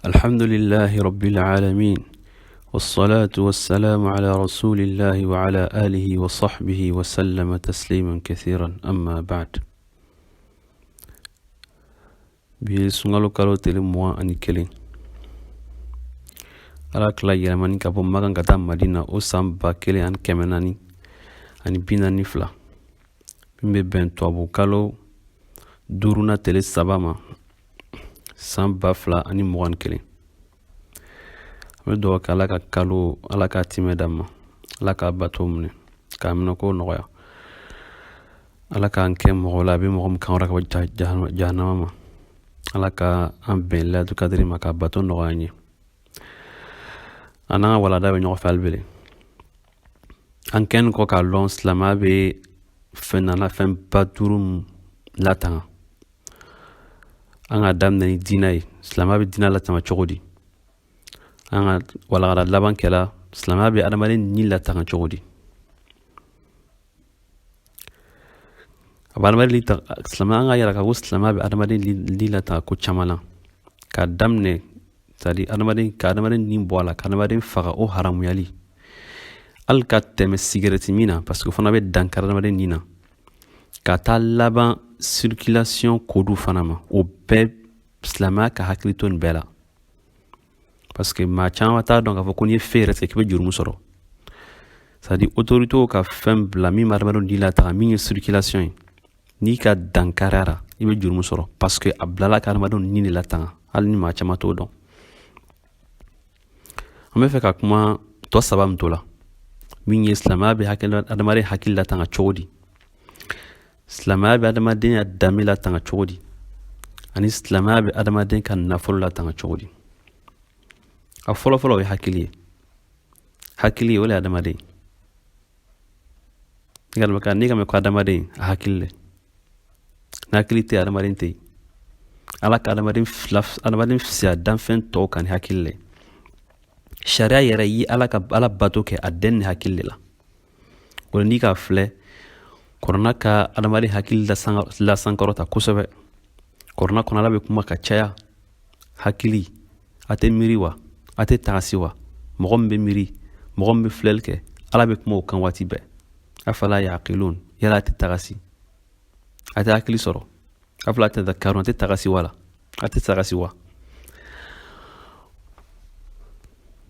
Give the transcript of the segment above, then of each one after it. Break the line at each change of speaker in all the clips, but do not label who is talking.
الحمد لله رب العالمين، والصلاة والسلام على رسول الله وعلى آله وصحبه وسلم تسليما كثيرا، أما بعد. Bi sunkalo kalo tele 21, Ala kila yɛlɛmani ka bɔ Makan ka taa Madina, o san 1442, min bɛ bɛn tubabu kalo duurunan tele 3 ma, san 2021. An bɛ dugawu kɛ Ala ka kalo, Ala k'a timɛ d'an ma, Ala k'a bato minɛ, k'a minɛ k'o nɔgɔya, Ala k'an kɛ mɔgɔ la a bɛ mɔgɔ min kan ka bɔ jahanama ma, Ala ka an bɛn Laylatul Kadiri ma, k'a bato nɔgɔya an ye. An n'an ka walada bɛ ɲɔgɔn fɛ hali. An kɛnin kɔ k'a lɔn silamɛya bɛ fɛn nana fɛnba duuru latanga, an ka daminɛ ni diinɛ ye. Silamɛya bɛ diinɛ latanga cogo di? An ka walakada laban kɛla silamɛya bɛ adamaden ni latanga cogo di? A bɛ adamaden silamɛya, an ka yira k'a ko silamɛya bɛ adamaden ni latanga ko caman na, k'a daminɛ, c'est à dire adamaden ka adamaden ni bɔ a la, ka adamaden faga, o haramuyali, hali ka tɛmɛ sigɛrɛti min na, parce que o fana bɛ dankari adamaden ni na, ka taa laban circulation kodu fana ma. O bɛɛ, silamɛya ka hakili to nin bɛɛ la, parce que maa caman t'a dɔn k'a fɔ ko n'i ye feu yɛrɛ tigɛ, k'i bɛ jurumu sɔrɔ. C'est à dire autorités ka fɛn bila min bɛ adamadenw ni latanga, min ye circulation ye, n'i ka dankari a la, i bɛ jurumu sɔrɔ, parce que a bilala ka adamadenw ni de latanga, hali ni maa caman t'o dɔn. An bɛ fɛ ka kuma tɔ saba min to la, min ye silamɛya bɛ adamaden hakili latanga cogo di, silamɛya bɛ adamaden ya danbe latanga cogo di, ani silamɛya bɛ adamaden ka nafolo latanga cogo di. A fɔlɔfɔlɔ, o ye hakili ye. Hakili ye, o le ye adamaden. N'i ka mɛn ko adamaden, a hakili le. Ni hakili tɛ, adamaden tɛ yen. Ala ka adamaden fila, adamaden fisaya danfɛn tɔw kan ni hakili le. Sariya yɛrɛ yi Ala ka Ala bato kɛ a den ni hakili de la. O n'i k'a filɛ, kɔrɔna ka adamaden hakili lasankɔrɔta kosɛbɛ. Kɔrɔna kɔnɔ, Ala bɛ kuma ka caya hakili. A tɛ miiri wa? A tɛ tagasi wa? Mɔgɔ min bɛ miiri, mɔgɔ min bɛ filɛli kɛ, Ala bɛ kuma o kan waati bɛɛ. Afala yaqilun, yala a tɛ tagasi, a tɛ hakili sɔrɔ? Afala tadhakkarun, a tɛ tagasi wa la? A tɛ tagasi wa?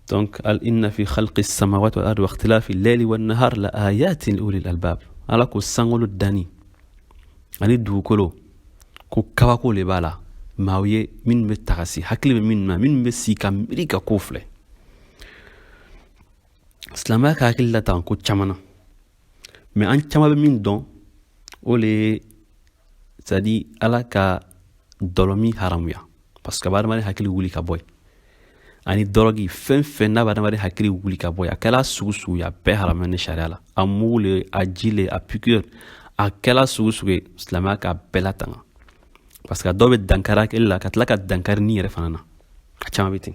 Donc al inna fi khalqi samawati wal ardi wa ikhtilafi al-layli wan nahar la ayatin li ulil albab. Ala ko sankolo danni ani dugukolo, ko kabako le b'a la maaw ye minnu bɛ tagasi, hakili bɛ minnu na, minnu bɛ sigi ka miiri ka ko filɛ. Silamɛya ka hakili latanga ko caman na, mais an caman bɛ min dɔn, o le ye, c'est à dire Ala ka dɔlɔmin haramuya, parce que a bɛ adamaden hakili wuli ka bɔ yen, ani dɔrɔgi, fɛn fɛn n'a bɛ adamaden hakili wuli ka bɔ yen, a kɛla sugu sugu ye, a bɛɛ haramuya ni sariya la. A mugu le, a ji le, a piqûre, a kɛla sugu sugu ye, silamɛya k'a bɛɛ latanga, parce que a dɔw bɛ dankari hakili la ka tila ka dankari ni yɛrɛ fana na. A caman bɛ ten,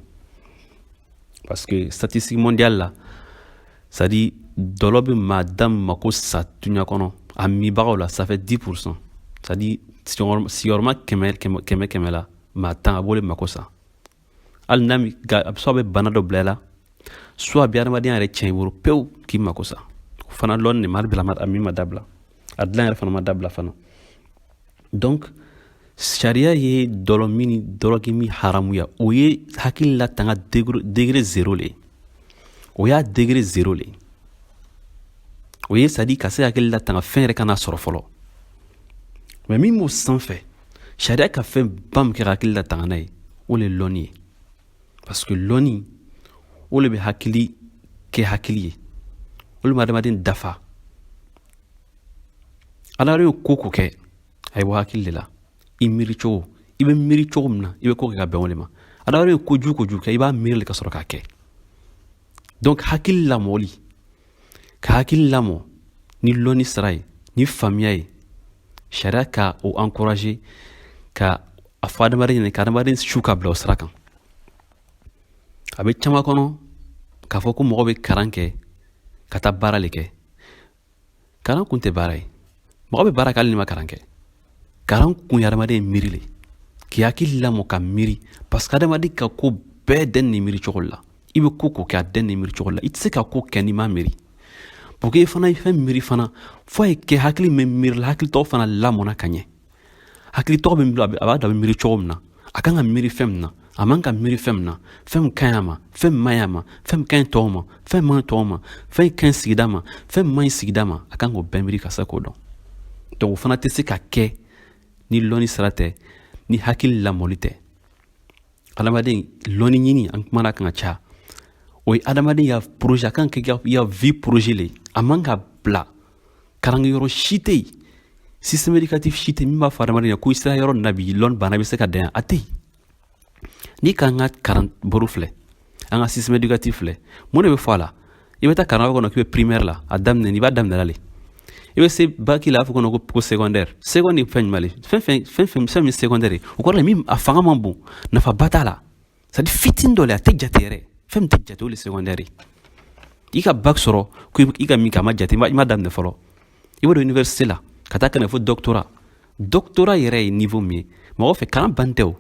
parce que statistique mondiale la, c'est à dire dɔlɔ bɛ maa da mako sa duɲa kɔnɔ, a minbagaw la, ça fait 10%, c'est à dire sigiyɔrɔma 100 100 100 la, maa 10, a b'o de mako sa. Hali n'a soit a bɛ bana dɔ bila i la, soit a bɛ adamadenya yɛrɛ tiɲɛ i bolo pewu k'i mako sa. O fana lɔnni de ma bila, a min ma dabila, a dilan yɛrɛ fana ma dabila fana. Donc sariya ye dɔlɔ min ni dɔrɔgi min haramuya, o ye hakili latanga degré zéro le ye. O y'a degré zéro le ye. O ye, c'est à dire ka se hakili latanga fɛn yɛrɛ kana sɔrɔ fɔlɔ. Mais min b'o sanfɛ, sariya ka fɛn ba min kɛ ka hakili latanga n'a ye, o le ye lɔnni ye, parce que lɔnni, o le bɛ hakili kɛ hakili ye, o le bɛ adamaden dafa. Adamaden ye ko ko kɛ, a ye bɔ hakili de la. I miiri cogo, i bɛ miiri cogo min na, i bɛ ko kɛ ka bɛn o de ma. Adamaden ye kojugu kojugu kɛ, i b'a miiri de ka sɔrɔ k'a kɛ. Donc hakili lamɔli, ka hakili lamɔ ni lɔnni sira ye, ni faamuya ye, sariya ka o encourager, ka a fɔ adamaden ɲɛna, ka adamaden su ka bila o sira kan. A bɛ caman kɔnɔ k'a fɔ ko mɔgɔ bɛ kalan kɛ ka taa baara le kɛ. Kalan kun tɛ baara ye. Mɔgɔ bɛ baara kɛ hali ni ma kalan kɛ. Kalan kun ye adamaden miiri le, k'i hakili lamɔ ka miiri, parce que adamaden ka ko bɛɛ dɛn ni miiri cogo la. I bɛ ko ko kɛ, a dɛn ni miiri cogo la. I tɛ se ka ko kɛ n'i ma miiri, pour que i fana ye fɛn miiri fana, fo a ye kɛ hakili min miirila, hakili tɔgɔ fana lamɔna ka ɲɛ. Hakili tɔgɔ bɛ bila, a b'a dɔn a bɛ miiri cogo min na, a kan ka miiri fɛn min na, a man ka miiri fɛn min na, fɛn min ka ɲi a ma, fɛn min man ɲi a ma, fɛn min ka ɲi tɔw ma, fɛn min man ɲi tɔw ma, fɛn ka ɲi sigida ma, fɛn min man ɲi sigida ma, a kan k'o bɛɛ miiri ka se k'o dɔn. Donc o fana tɛ se ka kɛ ni lɔnni sira tɛ, ni hakili lamɔli tɛ. Adamaden lɔnni ɲini, an kumana kan ka caya, o ye adamaden ya projet, a kan ka kɛ ya vie projet le. A man ka bila karankɛyɔrɔ si tɛ yen, système éducatif si tɛ min b'a fɔ adamaden ye ko i sera yɔrɔ nin na bi, lɔnni banna, i bɛ se ka dan yan. A tɛ yen. N'i k'an ka karan baro filɛ, an ka système éducatif filɛ, mun de bɛ fɔ a la? I bɛ taa kalan kɔnɔ k'i bɛ primaire la, a daminɛ, i b'a daminɛ la le, i bɛ se bac la, a fɔ kɔnɔ ko secondaire. Seconde fɛn jumɛn le? Fɛn fɛn fɛn fɛn fɛn min secondaire ye, o kɔrɔ la min a fanga man bon, nafaba t'a la, c'est à dire fitinin dɔ le, a tɛ jate yɛrɛ. Fɛn min tɛ jate, o le secondaire ye. I ka bac sɔrɔ ko i ka min kɛ, a ma jate, i ma daminɛ fɔlɔ. I bɛ don université la ka taa ka na fo doctorat. Doctorat yɛrɛ ye niveau min ye mɔgɔ fɛ, kalan ban tɛ o.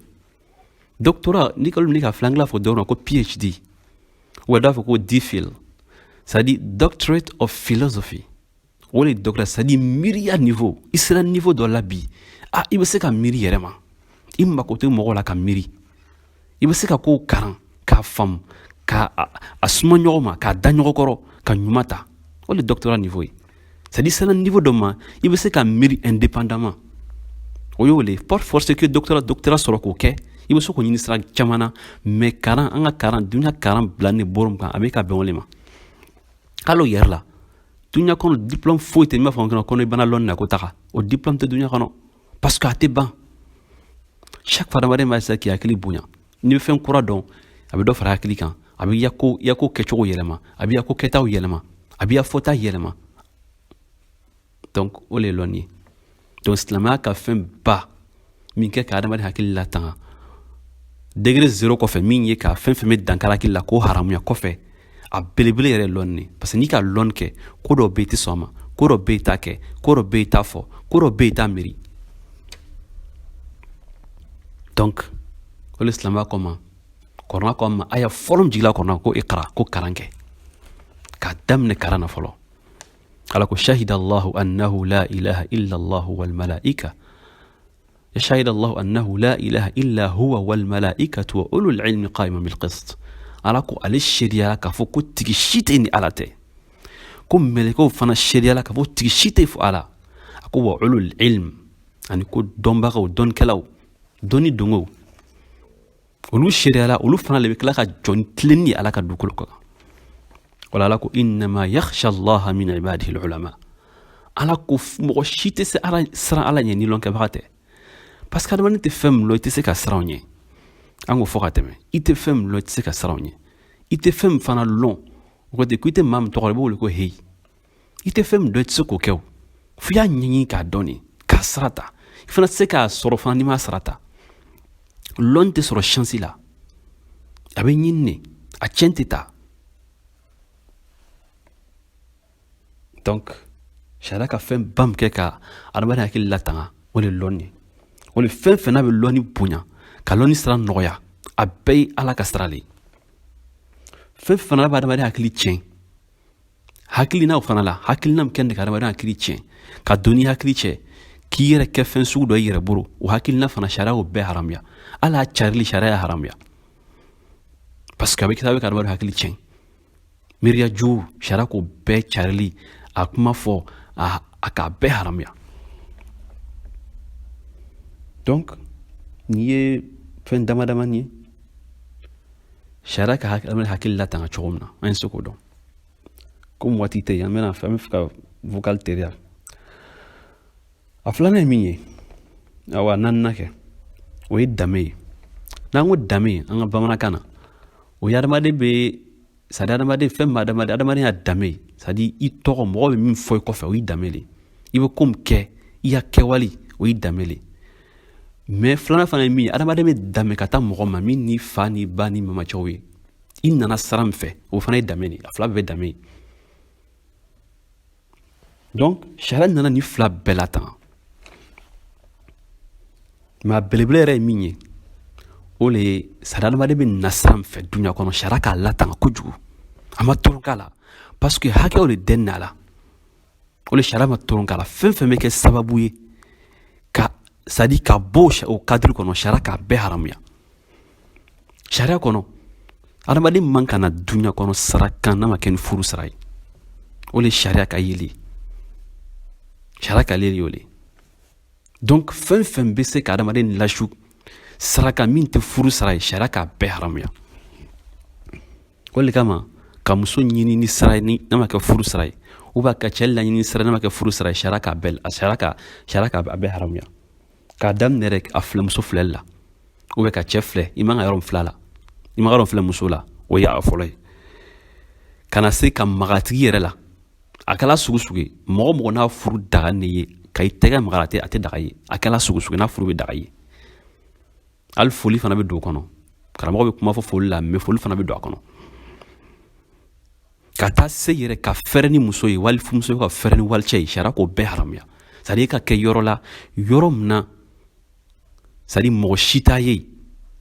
Doctorat, n'i ka ni ka filankila fɔ dɔw ma ko PhD, ou dɔw b'a fɔ ko DPhil, c'est à dire doctorate of philosophy. O de ye doctorat, c'est à dire miiriya niveau. I sera niveau dɔ la bi, a i bɛ se ka miiri yɛrɛ ma, i mako tɛ mɔgɔ la ka miiri. I bɛ se ka kow kalan k'a faamu, k'a a suma ɲɔgɔn ma, k'a da ɲɔgɔn kɔrɔ, ka ɲuman ta. O de ye doctorat niveau ye. C'est à dire sera niveau dɔ ma, i bɛ se ka miiri indépendamment. O y'o le pas forcé que doctorat sɔrɔ k'o kɛ. I bɛ se k'o ɲini sira caman na, mais karan, an ka karan, dunuya karan bila ni bɔrɔ min kan, a bɛ ka bɛn o le ma. Hali o yɛrɛ la, dunuya kɔnɔ diplôme foyi tɛ min b'a fɔ kɔnɔ i bana lɔnni na ko taga. O diplôme tɛ dunuya kɔnɔ, parce que a tɛ ban. Chaque fois adamaden b'a essayer k'i hakili bonya. N'i bɛ fɛn kura dɔn, a bɛ dɔ fara hakili kan, a bɛ i ko kɛcogo yɛlɛma, a bɛ i ko kɛtaw yɛlɛma, a b'i fɔta yɛlɛma. Donc o de ye lɔnni ye. Donc silamɛya ka fɛn ba min kɛ ka adamaden hakili latanga degré zéro kɔfɛ, min ye ka fɛn fɛn bɛ dankari hakili la k'o haramuya kɔfɛ, a belebele yɛrɛ ye lɔnni. Parce que n'i ka lɔnni kɛ, ko dɔ bɛ yen i tɛ sɔn a ma, ko dɔ bɛ yen i t'a kɛ, ko dɔ bɛ yen i t'a fɔ, ko dɔ bɛ yen i t'a miiri. Donc o de silamɛya ko ma, kɔrɔna ko ma, aya fɔlɔ min jigila kɔrɔna ko iqra, ko karan kɛ, k'a daminɛ karan na fɔlɔ. Ala ko shahida Allahu annahu la ilaha illa Allahu wal malaika, شهد الله أنه لا إله إلا هو والملائكة وأولو العلم قائما بالقسط. Ala ko ale seereyara k'a fɔ ko tigi si tɛ ni Ala tɛ, ko mɛlɛkɛw fana seereyala k'a fɔ tigi si tɛ fo Ala. A ko wa ulul ilm, ani ko dɔnbagaw, dɔnnikɛlaw, dɔnni dongow, olu seereyala, olu fana le bɛ tila ka jɔ ni tilenni ye Ala ka dugukolo kan. Wala Ala ko innama yakhsha Allaha min ibadihi ulama. Ala ko mɔgɔ si tɛ se Ala siran Ala ɲɛ ni lɔnkɛbaga tɛ, parce que adamaden tɛ fɛn min lɔn, i tɛ se ka siran o ɲɛ. An k'o fɔ ka tɛmɛ. I tɛ fɛn min lɔn, i tɛ se ka siran o ɲɛ. I tɛ fɛn min fana lɔn, o ko ten ko i tɛ maa min tɔgɔ la, i b'o wele ko heyi. I tɛ fɛn min dɔn, i tɛ se k'o kɛ. O f'i y'a ɲɛɲini k'a dɔn de, k'a sira ta. I fana tɛ se k'a sɔrɔ fana n'i m'a sira ta. Lɔnni tɛ sɔrɔ chance la, a bɛ ɲini de, a tiɲɛ tɛ taa. Donc sariya ka fɛn ba min kɛ ka adamaden hakili latanga, o de ye lɔnni ye. O de fɛn fɛn n'a bɛ lɔnni bonya, ka lɔnni sira nɔgɔya, a bɛɛ ye Ala ka sira le ye. Fɛn fɛn n'a bɛ adamaden hakili tiɲɛ, hakilinaw fana la, hakilina min kɛ ka adamaden hakili tiɲɛ, ka don ni hakili cɛ, k'i yɛrɛ kɛ fɛn sugu dɔ i yɛrɛ bolo, o hakilina fana, sariya y'o bɛɛ haramuya. Hali a carili, sariya y'a haramuya, parce que a bɛ kɛ sababu ye ka adamaden hakili tiɲɛ. Miiriya jugu, sariya k'o bɛɛ carili, a kuma fɔ, a k'a bɛɛ haramuya. Donc n'i ye fɛn dama damani ye sariya ka adamaden hakili latanga cogo min na, an ye se k'o dɔn. Komi waati tɛ yen, an bɛna, an bɛ fɛ ka vocal teliya. A filanan ye min ye, awa naaninan kɛ, o ye danbe ye. N'an ko danbe an ka bamanankan na, o ye adamaden bɛ, c'est à dire adamaden, fɛn min bɛ adamaden, adamaden y'a danbe ye, c'est à dire i tɔgɔ, mɔgɔ bɛ min fɔ i kɔfɛ, o y'i danbe le. I bɛ ko min kɛ, i ya kɛwale, o y'i danbe le. Mais filanan fana ye min ye, adamaden bɛ danbe ka taa mɔgɔ ma min ni fa ni ba ni mamacɛw ye, i nana sira min fɛ, o fana ye danbe de ye. A fila bɛɛ bɛ danbe ye. Donc sariya nana ni fila bɛɛ latanga, mais a belebele yɛrɛ ye min ye, O le ye c'est-à-dire adamaden bɛ na sira min fɛ duɲa kɔnɔ, sariya k'a latanga kojugu, a ma tɔrɔ k'a la, parce que hakɛw de dɛnna a la. O le sariya ma tɔrɔ k'a la. Fɛn fɛn bɛ kɛ sababu ye ka, c'est-à-dire ka bɔ o cadre kɔnɔ, sariya k'a bɛɛ haramuya. Sariya kɔnɔ, adamaden man ka na duɲa kɔnɔ sira kan n'a ma kɛ ni furu sira ye. O le sariya ka yeli, sariya ka yeli o le. Donc fɛn fɛn bɛ se ka adamaden lasu sira kan min tɛ furu sira ye, sariya k'a bɛɛ haramuya. O le kama ka muso ɲini ni sira ye ni n'a ma kɛ furu sira ye, ou bien ka cɛ laɲini ni sira n'a ma kɛ furu sira ye, sariya k'a bɛɛ, sariya k'a bɛɛ haramuya. K'a daminɛ yɛrɛ a filɛ muso filɛli la, ou bien ka cɛ filɛ, i man ka yɔrɔ min filɛ a la, i man ka yɔrɔ min filɛ muso la, o ye a fɔlɔ ye. Ka na se ka maga a tigi yɛrɛ la, a kɛla sugu sugu ye, mɔgɔ mɔgɔ n'a furu daga ne ye ka i tɛgɛ maga, a tɛ daga ye. A kɛla sugu sugu ye, n'a furu bɛ daga ye. Hali foli fana bɛ don o kɔnɔ. Karamɔgɔ bɛ kuma fɔ foli la, mais foli fana bɛ don a kɔnɔ. Ka taa se yɛrɛ ka fɛrɛ ni muso ye, wali muso ka fɛrɛ ni walicɛ ye, sariya k'o bɛɛ haramuya. C'est à dire ka kɛ yɔrɔ la, yɔrɔ min na, c'est à dire mɔgɔ si t'a ye,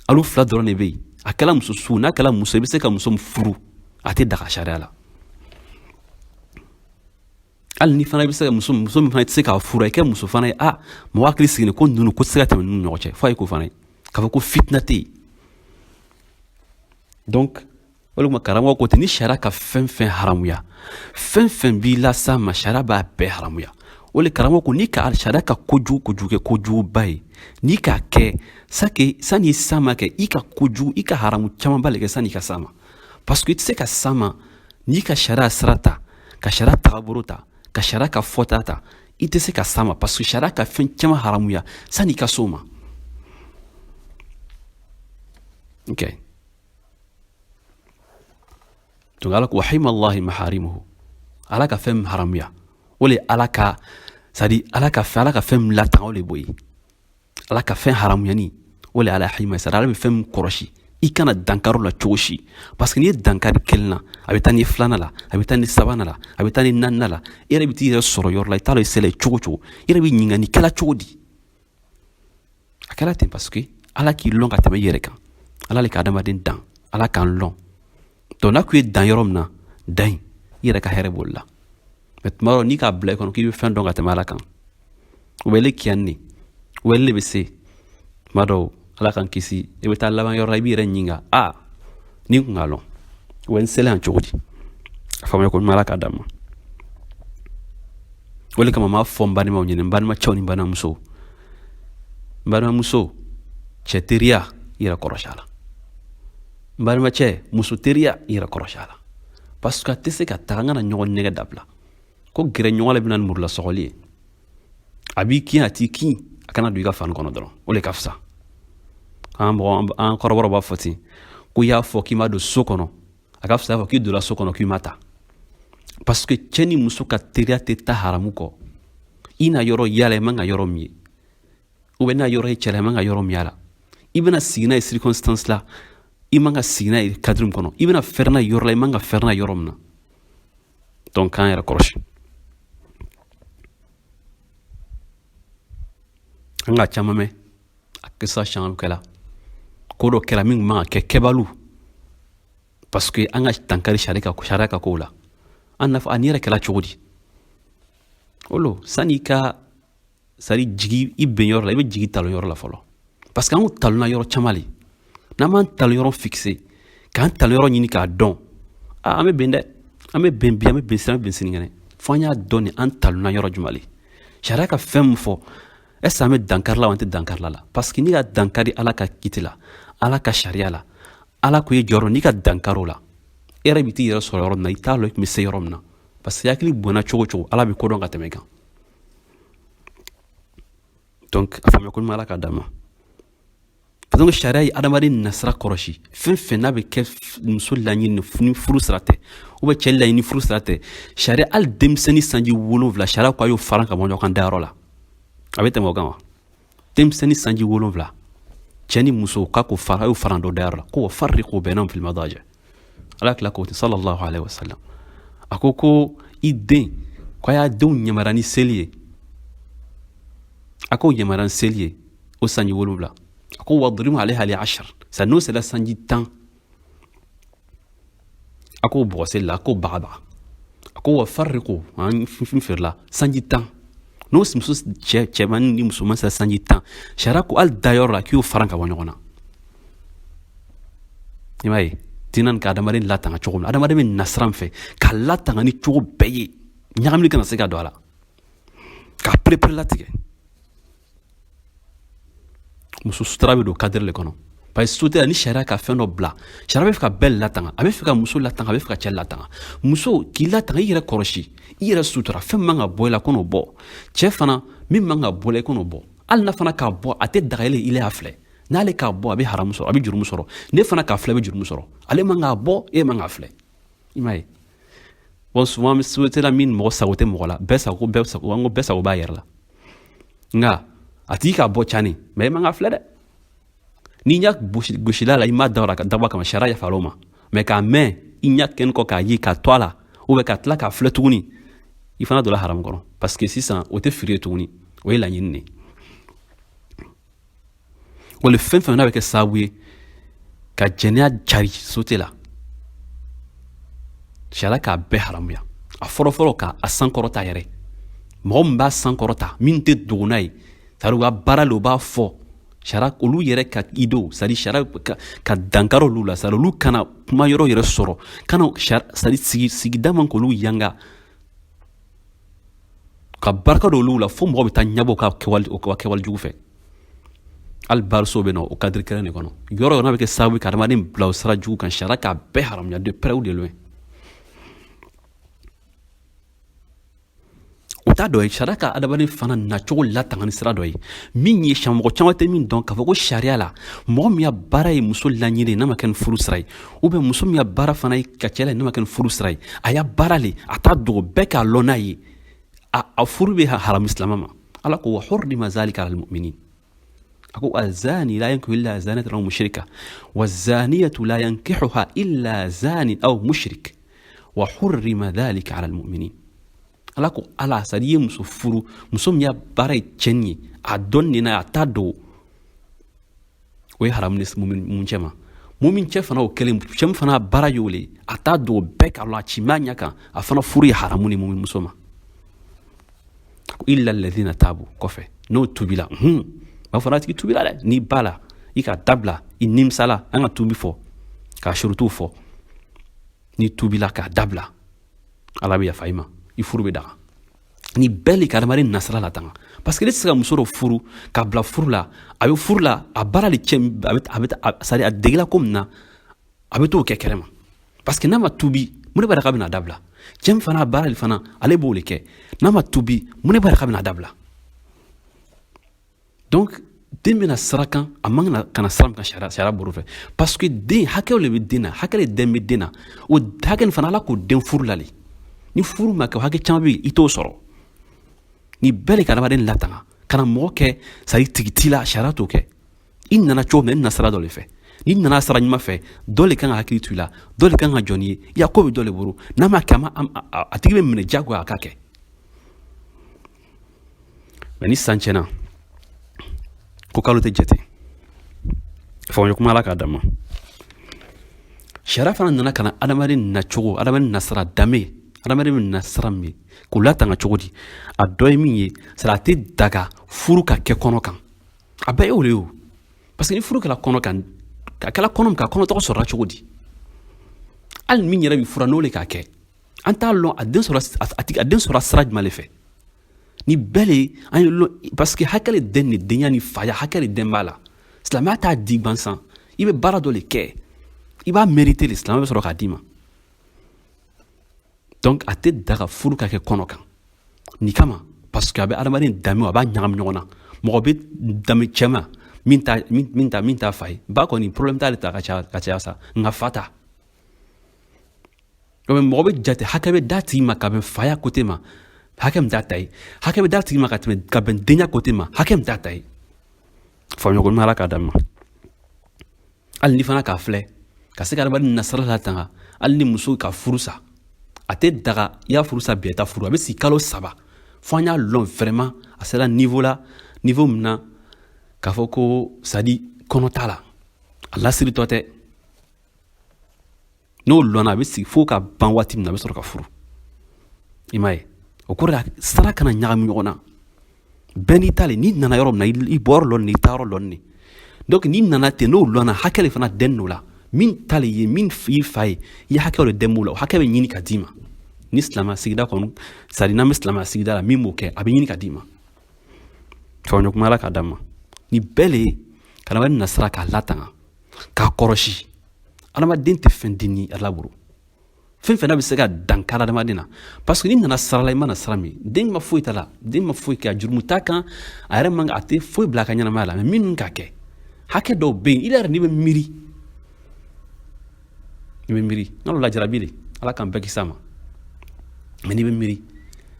alu fila dɔrɔn de bɛ yen. A kɛla muso su, n'a kɛla muso, i bɛ se ka muso min furu, a tɛ daga sariya la. Hali ni fana i bɛ se ka muso min fana tɛ se k'a furu, i kɛ muso fana ye, a mɔgɔ hakili sigilen ko ninnu ko tɛ se ka tɛmɛ ninnu ɲɔgɔn cɛ, f'a ye k'o fana ye k'a fɔ ko fitina tɛ yen. Donc o de kuma karamɔgɔ ko ten, ni sariya ka fɛn fɛn haramuya, fɛn fɛn b'i las'a ma, sariya b'a bɛɛ haramuya. O le karamɔgɔ ko n'i ka sariya ka kojugu kojugu kɛ kojuguba ye, n'i k'a kɛ sake san'i s'a ma kɛ, i ka kojugu, i ka haramu camanba le kɛ san'i ka s'a ma, parce que i tɛ se ka s'a ma n'i ka sariya sira ta, ka sariya tagabolo ta, ka sariya ka fɔta ta, i tɛ se ka s'a ma, parce que sariya ka fɛn caman haramuya san'i ka s'o ma. Ok, donc Ala ko wa himallahi maharimuhu, Ala ka fɛn min haramuya, o le Ala ka, c'est à dire Ala ka fɛn min latanga, o le b'o ye. Ala ka fɛn haramuyani, o le Ala hima, c'est à dire Ala bɛ fɛn min kɔrɔsi, i kana dankari la cogo si, parce que n'i ye dankari kelen na, a bɛ taa ni filanan la, a bɛ taa ni sabanan la, a bɛ taa ni naaninan la. I yɛrɛ bɛ t'i yɛrɛ sɔrɔ yɔrɔ la, i t'a dɔn i sela cogo cogo, i yɛrɛ bɛ ɲininka nin kɛla cogo di. A kɛra ten parce que Ala k'i lɔn ka tɛmɛ i yɛrɛ kan. Ala le ka adamaden dan, Ala k'an lɔn. Donc n'a ko i ye dan yɔrɔ min na, dan yen, i yɛrɛ ka hɛrɛ b'o la. Mais tuma dɔ, n'i k'a bila i kɔnɔ k'i bɛ fɛn dɔn ka tɛmɛ Ala kan, o bɛ ele kiyan ne, o bɛ ele bɛ se tuma dɔw, Ala k'an kisi, i bɛ taa laban yɔrɔ la, i b'i yɛrɛ ɲininka, a ni n kun k'a lɔn, o bɛ n selen yan cogo di? A faamuya ko ɲuman, Ala k'a d'an ma. O de kama n b'a fɔ n balimaw ɲɛna, n balimacɛw ni n balimamusow, n balimamuso, cɛ teriya, i yɛrɛ kɔrɔsi a la. N balimacɛ, muso teriya, i yɛrɛ kɔrɔsi a la, parce que a tɛ se ka taga. An kana ɲɔgɔn nɛgɛ dabila ko gɛrɛ ɲɔgɔn la bɛna ni murula sɔgɔli ye. A b'i kin, a t'i kin, a kana don i ka fani kɔnɔ dɔrɔn, o de ka fisa. An mɔgɔ, an kɔrɔbɔrɔ b'a fɔ ten ko i y'a fɔ k'i ma don so kɔnɔ, a ka fisa fɔ k'i donna so kɔnɔ k'i ma ta, parce que cɛ ni muso ka teriya tɛ taa haramu kɔ. I na yɔrɔ yala, i man ka yɔrɔ min ye, ou bien n'a yɔrɔ ye cɛ la, i man ka yɔrɔ min y'a la, i bɛna sigi n'a ye circonstance la, i man ka sigi n'a ye cadre min kɔnɔ, i bɛna fɛrɛ n'a ye yɔrɔ la, i man ka fɛrɛ n'a ye yɔrɔ min na. Donc k'an yɛrɛ kɔlɔsi, an ka caman mɛn a kisa caman kɛla, ko dɔ kɛra min man ka kɛ kɛbaliw, parce que an ka dankari sariya ka kow la. An n'a fɔ a nin yɛrɛ kɛla cogo di? O lo san'i ka sari jigi i ben yɔrɔ la, i bɛ jigi talon yɔrɔ la fɔlɔ, parce que an talonna yɔrɔ caman le. N'an m'an talon yɔrɔ fixe, k'an talon yɔrɔ ɲini k'a dɔn, an bɛ bɛn dɛ, an bɛ bɛn bi, an bɛ bɛn sini, an bɛ bɛn sinikɛnɛ, fo an y'a dɔn ni an talonna yɔrɔ jumɛn le. Sariya ka fɛn min fɔ, est ce que an bɛ dankari la wa an tɛ dankari la? Parce que n'i ka dankari Ala ka kiti la, Ala ka sariya la, Ala ko i jɔyɔrɔ, n'i ka dankari o la, e yɛrɛ bɛ t'i yɛrɛ sɔrɔ yɔrɔ min na, i t'a lɔn i tun bɛ se yɔrɔ min na, parce que hakili bonna cogo cogo, Ala bɛ ko dɔn ka tɛmɛ i kan. Donc a faamuya ko ɲuman, Ala k'a d'an ma. Donc sariya ye adamaden nasira kɔlɔsi. Fɛn fɛn n'a bɛ kɛ muso laɲini ni furu sira tɛ, ou bien cɛ laɲini ni furu sira tɛ, sariya, hali denmisɛnnin sanji 7, sariya ko a y'o fara ka bɔ ɲɔgɔn kan dayɔrɔ la. A bɛ tɛmɛ o kan wa? Denmisɛnnin sanji 7, cɛ ni muso, k'a ko fara, a y'o fara dɔ dayɔrɔ la, ko wa farriqu bainahum fil madaji. Ala tila k'o ten, sallallahu alaihi wasallam, a ko ko i den, ko a y'a denw yamaruya ni seli ye, a k'o yamaruya ni seli ye o sanji 7, a ko wadribu alayha li ashar. Sa n'o sera sanji 10, a k'o bɔgɔ seli la, a k'o bagabaga, a ko wa farriqu an feerela sanji 10. N'o muso cɛman ni musoman sera sanji 10, sariya ko hali dayɔrɔ la k'i y'o faran ka bɔ ɲɔgɔn na. I m'a ye diinɛ nin ka adamaden latanga cogo min na, adamaden bɛ na sira min fɛ k'a latanga ni cogo bɛɛ ye, ɲagamini kana se ka don a la, k'a perepere latigɛ. Muso sutura bɛ don cadre le kɔnɔ, parce que société la, ni sariya ka fɛn dɔ bila, sariya bɛ fɛ ka bɛɛ latanga. A bɛ fɛ ka muso latanga, a bɛ fɛ ka cɛ latanga. Muso k'i latanga, i yɛrɛ kɔlɔsi, i yɛrɛ sutura, fɛn man ka bɔ i la kɔnɔ bɔ. Cɛ fana, min man ka bɔ i la, i kɔnɔ bɔ. Hali n'a fana k'a bɔ, a tɛ daga i la y'a filɛ. N'ale k'a bɔ, a bɛ haramu sɔrɔ, a bɛ jurumu sɔrɔ. Ne fana k'a filɛ, a bɛ jurumu sɔrɔ. Ale man k'a bɔ, e man k'a filɛ. I m'a ye, bon, souvent société la, min mɔgɔ sago tɛ mɔgɔ la, bɛɛ sago, bɛɛ sago, an ko bɛɛ sago b'a yɛrɛ la. Nka a tigi k'a bɔ cani, mais e man k'a filɛ dɛ. N'i ɲɛ gosila la, i ma da ka dabɔ kama, sariya yafara o ma. Mais k'a mɛn i ɲɛ kɛni kɔ k'a ye k'a to a la, ou bien ka tila k'a filɛ tuguni, i fana donna haramu kɔnɔ, parce que sisan o tɛ firi ye tuguni, o ye laɲini de ye. Wala fɛn fɛn n'a bɛ kɛ sababu ye ka jɛnɛya cari société la, sariya k'a bɛɛ haramuya. A fɔlɔfɔlɔ, ka a sankɔrɔta yɛrɛ, mɔgɔ min b'a sankɔrɔta, min tɛ dogo n'a ye, c'est à dire u ka baara le, u b'a fɔ sariya, olu yɛrɛ ka idéew, c'est à dire sariya ka dankari olu la, c'est à dire olu kana kuma yɔrɔ yɛrɛ sɔrɔ, kana, c'est à dire sigi sigida man k'olu yanga, ka barika don olu la, fo mɔgɔ bɛ taa ɲɛbɔ ka kɛwale jugu fɛ. Hali bariso bɛ na o cadre kelen de kɔnɔ. Yɔrɔ yɔrɔ n'a bɛ kɛ sababu ye ka adamaden bila o sira jugu kan, sariya k'a bɛɛ haramuya de près ou de loin. O t'a dɔ ye, sariya ka adamaden fana nacogo latanga ni sira dɔ ye min ye mɔgɔ caman tɛ min dɔn, k'a fɔ ko sariya la, mɔgɔ min ya baara ye muso laɲini n'a ma kɛ ni furu sira ye, ou bien muso min ya baara fana ye ka cɛ la n'a ma kɛ ni furu sira ye, a ya baara le, a t'a dogo, bɛɛ k'a lɔn n'a ye, a furu bɛ haramu silamɛ ma. Ala ko wa hurrima zalika alal mu'minin. A ko azani la yankihu illa zaniyatan aw mushrika wa zaniyatu la yankihuha illa zanin aw mushrik wa hurrima dhalika ala almu'minin. Ala ko, ala c'est à dire i ye muso furu, muso min ya baara ye cɛnni ye, a dɔn nin na, a t'a dogo, o ye haramu ni mun cɛ ma. Mumin cɛ fana, o kelen, cɛ min fana baara y'o le, a t'a dogo, bɛɛ k'a lɔn, a ci m'a ɲɛ kan, a fana furu ye haramu ni mumin muso ma. Ko illa alladhina tabu, kɔfɛ n'o tubila, b'a fɔ n'a tigi tubila dɛ, n'i ba la, i ka dabila, i nimisala, an ka tubi fɔ k'a surutuw fɔ, n'i tubila k'a dabila, Ala bɛ yafa i ma, i furu bɛ daga. Ni bɛɛ le ka adamaden nasira latanga, parce que ne tɛ se ka muso dɔ furu k'a bila furu la, a bɛ furu la, a baara le cɛ, a bɛ c'est à dire a degela ko min na, a bɛ t'o kɛ kɛnɛma, parce que n'a ma tubi, mun de b'a k'a bɛna dabila? Cɛ min fana baara le fana, ale b'o le kɛ, n'a ma tubi, mun de b'a k'a bɛna dabila? Donc den bɛna sira kan, a man ka na sira min kan, sariya bolo fɛ, parce que den hakɛw le bɛ den na, hakɛ le den bɛ den na, o hakɛ nin fana, Ala k'o den furu la le. Ni furu ma kɛ, o hakɛ caman bɛ yen, i t'o sɔrɔ. Ni bɛɛ le ka adamaden latanga, kana mɔgɔ kɛ, c'est à dire tigi t'i la, sariya t'o kɛ. I nana cogo min na, i nana sira dɔ le fɛ. N'i nana sira ɲuman fɛ, dɔ le kan ka hakili to i la, dɔ le kan ka jɔ n'i ye, i ya ko bɛ dɔ le bolo. N'a ma kɛ, a tigi bɛ minɛ diyagoya a ka kɛ. Mais ni san tiɲɛna, ko kalo tɛ jate, faamuya kuma, Ala k'a d'an ma. Sariya fana nana ka na adamaden nacogo, adamaden nasira danbe, adamaden bɛ nasira min k'o latanga cogo di? A dɔ ye min ye, c'est a tɛ daga furu ka kɛ kɔnɔ kan. A bɛɛ y'o le ye o, parce que ni furu kɛra kɔnɔ kan, a kɛra kɔnɔ min kan, kɔnɔ tɔgɔ sɔrɔla cogo di? Hali min yɛrɛ bɛ fura n'o le k'a kɛ, an t'a lɔn a den sɔrɔ, a tigi a den sɔrɔ sira jumɛn le fɛ. Ni bɛɛ le an ye lɔn, parce que hakɛ le den ni denya ni faya, hakɛ le den b'a la. Silamɛya t'a di gansan, i bɛ baara dɔ le kɛ, i b'a mériter le, silamɛ bɛ sɔrɔ k'a d'i ma. Donc a tɛ daga furu ka kɛ kɔnɔ kan nin kama, parce que a bɛ adamaden danbe, a b'a ɲagami ɲɔgɔn na. Mɔgɔ bɛ danbe cɛ ma min t'a fa ye, ba kɔni problème t'ale ta ka caya ka caya sa, nka fa ta. Mɔgɔ bɛ jate, hakɛ bɛ d'a tigi ma ka bɛn faya côté ma, hakɛ min t'a ta ye, hakɛ bɛ d'a tigi ma ka tɛmɛ ka bɛn denya côté ma, hakɛ min t'a ta ye. Faamuya ko ɲuman, Ala k'a d'an ma. Hali ni fana k'a filɛ ka se ka adamaden nasara latanga, hali ni muso ka furu sa, a tɛ daga i y'a furu sa bi, a ta furu, a bɛ sigi kalo 3 fo an y'a lɔn vraiment a sera niveau la, niveau min na k'a fɔ ko c'est à dire kɔnɔ t'a la. A lasiritɔ tɛ. N'o lɔnna, a bɛ sigi fo ka ban waati min na, a bɛ sɔrɔ ka furu. I m'a ye, o kɔrɔ ye sara kana ɲagami ɲɔgɔn na. Bɛɛ n'i ta le. N'i nana yɔrɔ min na, i bɔyɔrɔ lɔn nin, i taayɔrɔ lɔn nin. Donc n'i nana ten, n'o lɔnna, hakɛ le fana dɛn n'o la. Min ta le ye, min y'i fa ye, i ye hakɛ de dɛn b'o la. O hakɛ bɛ ɲini ka d'i ma. Ni silamɛ sigida kɔnɔ, c'est à dire n'an bɛ silamɛ sigida la, min b'o kɛ, a bɛ ɲini ka d'i ma. Faamuya kuma, Ala k'a d'an ma. Ni bɛɛ le ye ka adamaden nasira k'a latanga, k'a kɔrɔsi. Adamaden tɛ fɛn den ni Ala bolo, fɛn fɛn n'a bɛ se ka dankari adamaden na. Parce que n'i nana sara la, i mana sara min, den ma foyi ta la, den ma foyi kɛ, a jurumu t'a kan, a yɛrɛ man, a tɛ foyi bila a ka ɲɛnamaya la. Mais minnu k'a kɛ, hakɛ dɔw bɛ yen, i yɛrɛ n'i bɛ miiri, i bɛ miiri n'a dɔ lajarabi de. Ala k'an bɛɛ kisi a ma. Mais n'i bɛ miiri,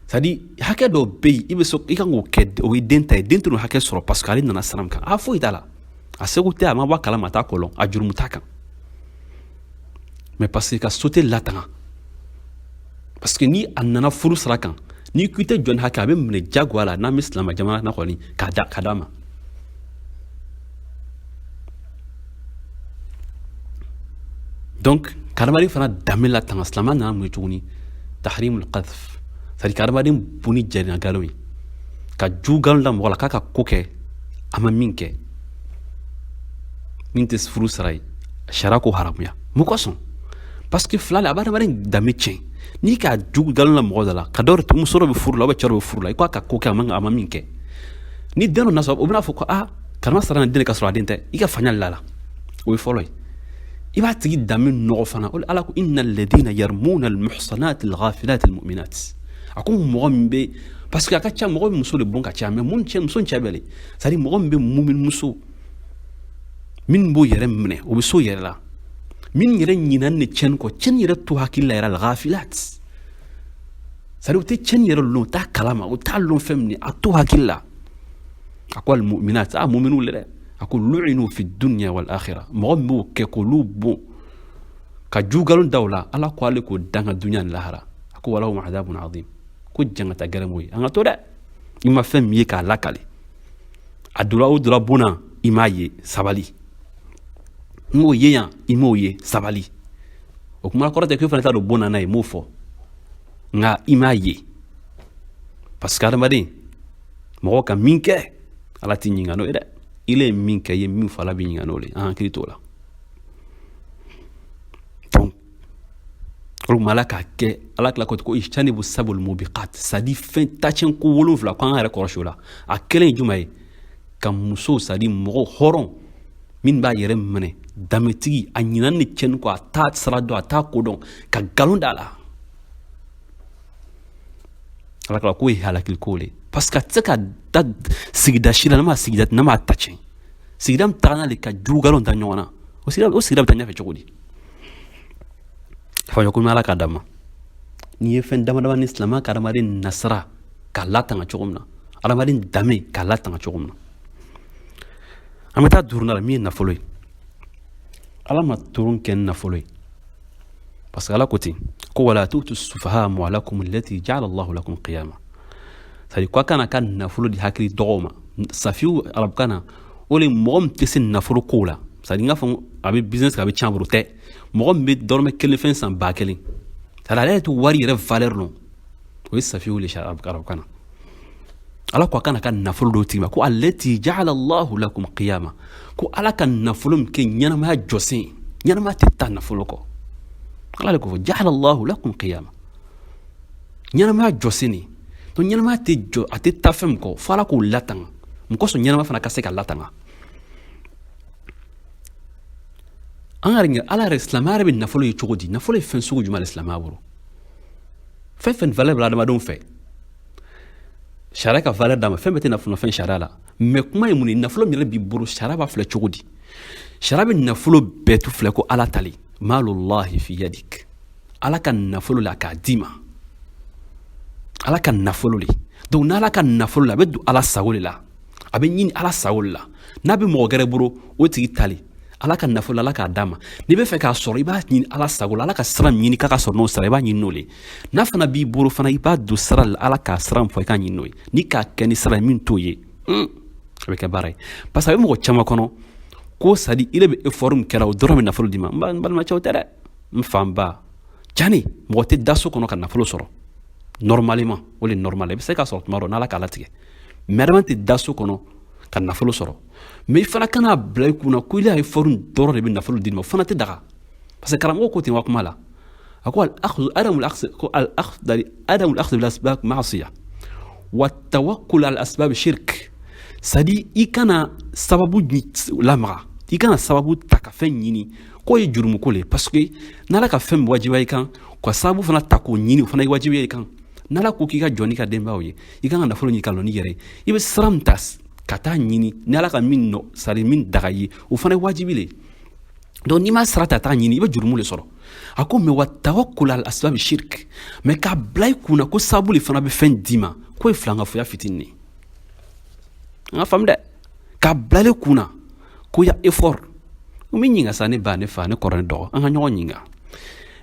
c'est à dire hakɛ dɔw bɛ yen, i bɛ so, i kan k'o kɛ, o ye den ta ye. Den tɛ n'o hakɛ sɔrɔ parce que ale nana sira min kan, a foyi t'a la, a seko tɛ, a ma bɔ a kalama, a t'a kɔlɔn, a jurumu t'a kan. Mais parce que ka société latanga, parce que ni a nana furu sira kan, n'i ko i tɛ jɔ ni hakɛ, a bɛ minɛ jagoya la. N'an bɛ silamɛ jamana na kɔni, k'a da ka d'a ma. Donc ka adamaden fana danbe latanga, silamɛya nana mun ye tuguni? Tahrimul qadhf, c'est à dire ka adamaden bon ni jɛnna nkalon ye, ka ju nkalon da mɔgɔ la k'a ka ko kɛ a ma min kɛ, min tɛ furu sara ye, sariya k'o haramuya. Mun kosɔn? Parce que fila la, a bɛ adamaden danbe tiɲɛ. N'i ka ju nkalon la mɔgɔ dɔ la, ka dɔw muso dɔ bɛ furu la, ou cɛ dɔ bɛ furu la, i ko a ka ko kɛ a ma min kɛ, ni den dɔ na sɔrɔ, o bɛna fɔ ko aa, karima sara ni den ka sɔrɔ a den tɛ, i ka fanya la la. O ye fɔlɔ ye. I b'a tigi danbe nɔgɔ fana. O Ala ko inna alladhina yarmuna almuhsanat alghafilat almu'minat. A ko mɔgɔ min bɛ, parce que a ka ca, mɔgɔ bɛ muso de bon ka caya, mais mun cɛ, muso cɛ bɛɛ le, c'est à dire mɔgɔ min bɛ mumin muso minnu b'o yɛrɛ minɛ, o bɛ so yɛrɛ la, min yɛrɛ ɲinɛn ni cɛnni kɔ, cɛnni yɛrɛ to hakili la yɛrɛ, alghafilat, c'est à dire u tɛ cɛnni yɛrɛ lɔn, u t'a kalama, u t'a lɔn fɛn min ye, a to hakili la. A ko almu'minat, a muminu le dɛ. A ko lu'inu fi dunya wal akhirah. Mɔgɔ min b'o kɛ k'olu bon ka ju nkalon da o la, Ala ko ale k'o danga dunya ni lahara. A ko walahum adabun azim, ko jangata gɛrɛ m'o ye. An ka to dɛ, i ma fɛn min ye k'a lakale, a donna o donna bon na, i m'a ye, sabali. N m'o ye yan, i m'o ye, sabali. O kuma kɔrɔ tɛ k'e fana t'a don bon na n'a ye, m'o fɔ, nka i m'a ye. Parce que adamaden mɔgɔ ka min kɛ, Ala t'i ɲininka n'o ye dɛ. I ye min kɛ, i ye min fɔ, Ala b'i ɲininka n'o le. An hakili t'o la. Donc o tuma, Ala k'a kɛ, Ala tila ko ijtanibu sabul mubiqat, c'est à dire fɛn tacɛn ko 7, ko an yɛrɛ kɔlɔsi o la. A kelen ye jumɛn ye? Ka muso, c'est à dire mɔgɔ hɔrɔn min b'a yɛrɛ minɛ, danbetigi, a ɲinan ni cɛnni kɔ, a t'a sira dɔn, a t'a ko dɔn, ka nkalon da a la. Ala kala k'o ye halakili ko le, parce que a tɛ se ka da sigida si la n'a ma sigida, n'a ma ta tiɲɛ. Sigida min taga n'ale ka jugu nkalon da ɲɔgɔn na, o sigida bɛ taa ɲɛfɛ cogo di? Faamuya ko Ala k'a d'a ma. N'i ye fɛn dama dama ni silamɛya ka adamaden nasara k'a latanga cogo min na, adamaden danbe k'a latanga cogo min na, an bɛ taa duurunan la, min ye nafolo ye. Ala ma toron kɛ ni nafolo ye, parce que Ala ko ten ko wala tutu sufaha amwalakum allati ja'ala Allahu lakum qiyama, c'est à dire ko a kana ka nafolo di hakili dɔgɔw ma. Safiyu arabukan na, o le mɔgɔ min tɛ se nafolo kow la, c'est à dire n k'a fɔ a bɛ business kɛ, a bɛ tiɲɛ a bolo tɛ, mɔgɔ min bɛ dɔrɔmɛ kelen fɛn san 1000, c'est à dire ale yɛrɛ tɛ wari yɛrɛ valeur lɔn, o ye safiyu le arabukan na. Ala ko a kana ka nafolo dɔw tigi ma, ko allati ja'ala Allahu lakum qiyama, ko Ala ka nafolo min kɛ ɲɛnamaya jɔsen, ɲɛnamaya tɛ taa nafolo kɔ. Ala de ko fɔ ja'ala Allahu lakum qiyama, ɲɛnamaya jɔsen de. Donc ɲɛnamaya tɛ jɔ, a tɛ taa fɛn min kɔ, fo Ala k'o latanga. Mun kosɔn? Ɲɛnama fana ka se ka latanga. An yɛrɛ, Ala yɛrɛ, silamɛya yɛrɛ bɛ nafolo ye cogo di? Nafolo ye fɛn sugu jumɛn de silamɛya bolo? Fɛn fɛn valeur bɛ adamadenw fɛ, sariya ka valeur d'a ma. Fɛn bɛɛ tɛ nafolo fɛn sariya la. Mais kuma ye mun ye? Nafolo min yɛrɛ b'i bolo, sariya b'a filɛ cogo di? Sariya bɛ nafolo bɛɛ tu filɛ ko Ala tali malullahi fi yadik, Ala ka nafolo la k'a d'i ma, Ala ka nafolo le. Donc n'Ala ka nafolo la, a bɛ don Ala sago de la, a bɛ ɲini Ala sago de la. N'a bɛ mɔgɔ gɛrɛ bolo, o tigi tali Ala ka nafolo, Ala k'a d'a ma. N'i bɛ fɛ k'a sɔrɔ, i b'a ɲini Ala sago la, Ala ka sira min ɲini k'a ka sɔrɔ n'o sira, i b'a ɲini n'o le. N'a fana b'i bolo fana, i b'a don sira la, Ala k'a sira min fɔ, i k'a ɲini n'o ye. N'i k'a kɛ ni sira ye min t'o ye, a bɛ kɛ baara ye, parce que a bɛ mɔgɔ caman kɔnɔ Ko c'est à dire ile bɛ effort min kɛra, o dɔrɔn bɛ nafolo d'i ma. N balimacɛw tɛ dɛ, n fa, n ba, jani mɔgɔ tɛ da so kɔnɔ ka nafolo sɔrɔ normalement. O le normal, i bɛ se k'a sɔrɔ tuma dɔ n'Ala k'a latigɛ, mais adama tɛ da so kɔnɔ ka nafolo sɔrɔ. Mais i fana kana bila i kunna ko ile y'a effort dɔrɔn de bɛ nafolo d'i ma. O fana tɛ daga, parce que karamɔgɔ ko ten wa kuma la, a ko الأخذ عدم الأخذ ko الأخذ عدم الأخذ بالأسباب معصية والتوكل على الأسباب شرك. C'est-à-dire i kana sababu lamaga, i kana sababu ta ka fɛn ɲini, k'o ye jurumu ko le, parce que n'Ala ka fɛn wajibiya i kan, ka sababu fana ta k'o ɲini, o fana ye wajibiya i kan. N'Ala ko k'i ka jɔ n'i ka denbayaw ye, i kan ka nafolo ɲini ka lɔ n'i yɛrɛ ye, i bɛ sira min ta ka taa ɲini, ni Ala ka min nɔ, c'est à dire min daga ye, o fana ye wajibi le. Donc n'i ma sira ta taa ɲini, i bɛ jurumu le sɔrɔ. A ko mais والتوكل على الأسباب شرك. Mais k'a bila i kunna ko sababu le fana bɛ fɛn d'i ma, k'o ye filankafoya fitinin ye. An ka faamu dɛ, k'a bila ale kunna ko ya effort n bɛ ɲininka sa, ne ba, ne fa, ne kɔrɔ, ne dɔgɔ, an ka ɲɔgɔn ɲininka: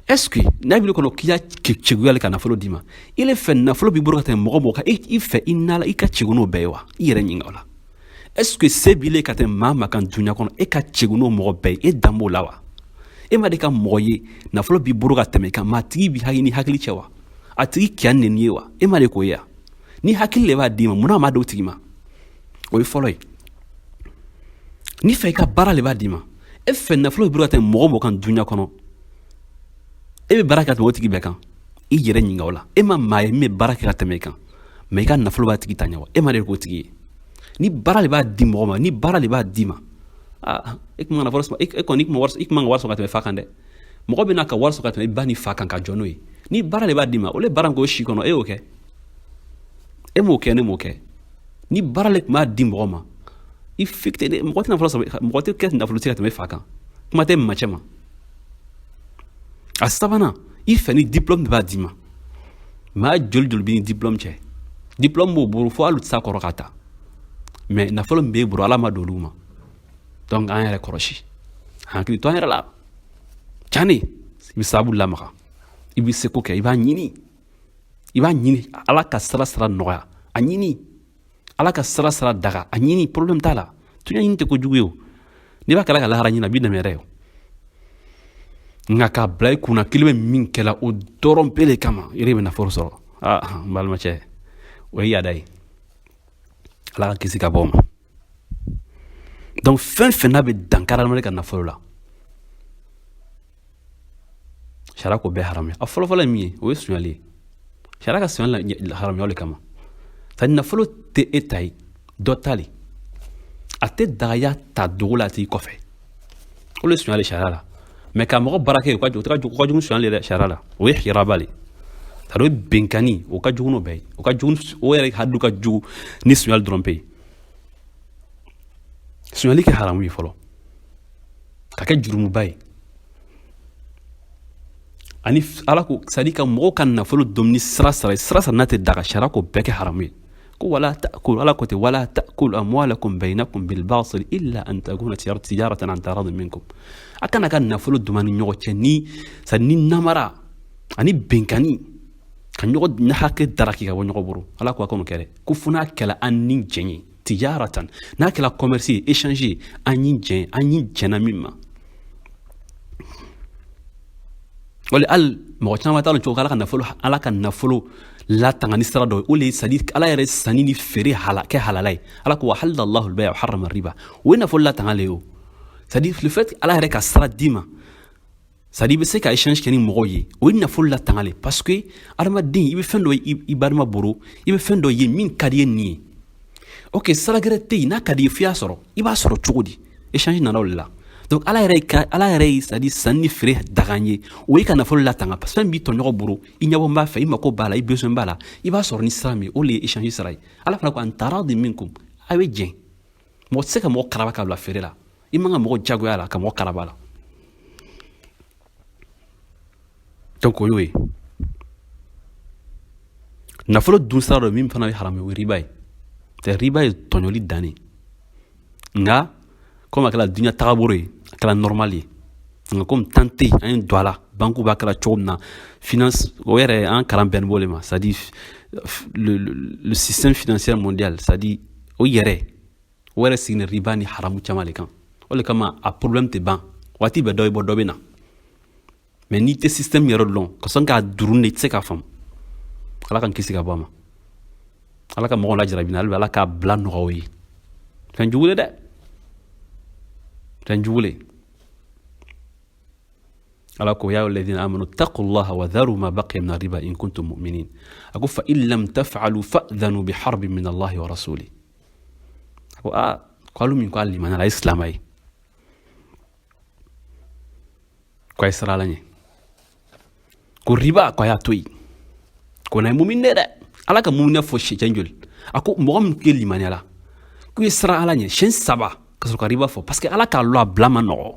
est ce que n'a b'i kɔnɔ k'i ya cɛguya le ka nafolo d'i ma, i le fɛ nafolo b'i bolo ka tɛmɛ mɔgɔ mɔgɔ kan, i fɛ i nala i ka cɛgu n'o bɛɛ ye wa? I yɛrɛ ɲininka o la. Est ce que se b'i le ka tɛmɛ maa maa kan dunuya kɔnɔ, e ka cɛgu n'o mɔgɔ bɛɛ ye, e dan b'o la wa? E ma de ka mɔgɔ ye nafolo b'i bolo ka tɛmɛ i kan, maa tigi b'i hakili ni hakili cɛ wa? A tigi kiya neni ye wa? E ma de k'o ye wa? Ni hakili le b'a d'i ma, munna a ma d'o tigi ma? O ye fɔlɔ ye. N'i fɛ i ka baara le b'a d'i ma, e fɛ nafolo b'i bolo ka tɛmɛ mɔgɔ mɔgɔ kan dunuya kɔnɔ, e bɛ baara kɛ ka tɛmɛ o tigi bɛɛ kan? I yɛrɛ ɲininka o la. E ma maa ye min bɛ baara kɛ ka tɛmɛ i kan, mais i ka nafolo b'a tigi ta ɲɛ wa? E ma de k'o tigi ye. Ni baara de b'a di mɔgɔ ma, ni baara de b'a d'i ma, aa, e kun ka nafolo sɔrɔ, e kɔni kun wari, i kun man ka wari sɔrɔ ka tɛmɛ fa kan dɛ. Mɔgɔ bɛ n'a ka wari sɔrɔ ka tɛmɛ i ba ni fa kan ka jɔ n'o ye. Ni baara de b'a d'i ma, o le baara k'o si kɔnɔ, e y'o kɛ, e m'o kɛ, ne m'o kɛ. Ni baara le tun b'a di mɔgɔ ma, i fi mɔgɔ tɛ nafolo sɔrɔ, mɔgɔ tɛ kɛ nafolotigi ka tɛmɛ fa kan, kuma tɛ macɛ ma. A sabanan, i fɛ ni diplôme de b'a d'i ma, maa joli joli bɛ ni diplôme cɛ, diplôme b'o bolo fo hali u tɛ s'a kɔrɔ ka ta, mais nafolo min b'e bolo, Ala ma don olu ma. Donc an yɛrɛ kɔlɔsi, hakili to an yɛrɛ la. Cani i bɛ sababu lamaga, i bɛ seko kɛ, i b'a ɲini, i b'a ɲini, Ala ka sira sira nɔgɔya, a ɲini, Ala ka sira sira daga, a ɲini, problème t'a la. Tuɲa ɲini tɛ kojugu ye o. N'i b'a kɛla ka lahara ɲini, a b'i dɛmɛ yɛrɛ o. Nka k'a bila i kunna k'i bɛ min kɛla, o dɔrɔn bɛɛ de kama i bɛ nafolo sɔrɔ, aa, n balimacɛ, o ye yaada ye. Ala ka kisi ka bɔ o ma. Donc fɛn fɛn n'a bɛ dankari adamaden ka nafolo la, sariya k'o bɛɛ haramuya. A fɔlɔfɔlɔ ye min ye, o ye sonyali ye. Sariya ka sonyali haramuya o de kama. C'est nafolo tɛ e ta ye, dɔ ta le. A tɛ dagaya ta dogo la a t'i kɔfɛ, o le sonyali sariya la. Mais ka mɔgɔ baara kɛ, o ka jugu, ka jugu sonyali yɛrɛ sariya la. O ye hiraba le, c'est o ye benkani, o ka jugu n'o bɛɛ ye, o ka jugu, o yɛrɛ hadu ka jugu ni sonyali dɔrɔn pe ye. Sonyali kɛ haramu ye fɔlɔ ka kɛ jurumuba ye. Ani Ala ko, c'est à dire ka mɔgɔw ka nafolo domini sira sara sira sara n'a tɛ daga, sariya k'o bɛɛ kɛ haramu ye. Ko ولا تأكلوا, Ala ko ten: ولا تأكلوا أموالكم بينكم بالباطل إلا أن تكون تجارة عن تراض منكم. A kana ka nafolo duma ni ɲɔgɔn cɛ ni sa ni namara ani benkani, ka ɲɔgɔn hakɛ daraki ka bɔ ɲɔgɔn bolo. Ala ko a k'o kɛ dɛ, ko fo n'a kɛla an ni jɛn ye, تجارة, n'a kɛla commerce ye, échange ye, an ni jɛn, an ni jɛnna min ma. Wali hali mɔgɔ caman t'a dɔn cogo Ala ka nafolo, Ala ka nafolo latanga ni sira dɔ ye, o le ye, c'est à dire Ala yɛrɛ sanni ni feere hala kɛ halala ye. Ala ko: وأحل الله البيع وحرم الربا. O ye nafolo latanga le ye o. C'est à dire le fait Ala yɛrɛ ka sira d'i ma, c'est à dire i bɛ se ka échange kɛ ni mɔgɔw ye, o ye nafolo latanga le, parce que adamaden, i bɛ fɛn dɔ ye i balima bolo, i bɛ fɛn dɔ ye min ka di ye nin ye. Ok, sira gɛrɛ tɛ yen n'a ka di ye f'i y'a sɔrɔ. I b'a sɔrɔ cogo di? Échange nana o de la. Donc Ala yɛrɛ ka, Ala yɛrɛ ye, c'est à dire sanni ni feere daga ye, o ye ka nafolo latanga, parce que fɛn b'i tɔɲɔgɔn bolo, i ɲɛbɔ b'a fɛ, i mako b'a la, i besoin b'a la, i b'a sɔrɔ ni sira min ye, o de ye échange sira ye. Ala fana ko: عن تراض منكم, a bɛ jɛn. Mɔgɔ tɛ se ka mɔgɔ karaba ka bila feere la. I man ka mɔgɔ jagoya la ka mɔgɔ karaba la. Donc o y'o ye. Nafolo dun sira dɔ min fana bɛ haramu, o ye riba ye. Riba ye tɔɲɔli dan ye. Nka komi a kɛra dunuya tagabolo ye, a kɛra normal ye, nka komi tan tɛ yen, an ye don a la, banque b'a kɛra cogo min na, finance o yɛrɛ, an kalan bɛn b'o de ma, c'est à dire le système financier mondial, c'est à dire o yɛrɛ sigilen riba ni haramu caman de kan. O le kama a problème tɛ ban, waati bɛɛ dɔ bɛ bɔ, dɔ bɛ na. Mais n'i tɛ système yɛrɛ dɔn ka sɔn k'a duru de, i tɛ se k'a faamu. Ala k'an kisi ka bɔ a ma. Ala ka mɔgɔw lajarabi na, ala k'a bila nɔgɔw ye. Fɛn jugu le dɛ, fɛn jugu le. Ala ko: يا أيها الذين آمنوا اتقوا الله وذروا ما بقي من الربا إن كنتم مؤمنين. A ko: فإن لم تفعلوا فأذنوا بحرب من الله ورسوله. A ko a ko alu min ko a limana la, a ye silama ye, ko a ye siran Ala ɲɛ, ko riba, ko a y'a to yen, ko n'a ye mumin ne dɛ. Ala ka muminɛ fɔ siɲɛ joli? A ko mɔgɔ min k'e limaniya la, k'u ye siran Ala ɲɛ, siɲɛ saba ka sɔrɔ ka riba fɔ, parce que Ala k'a lɔ a bila ma nɔgɔ.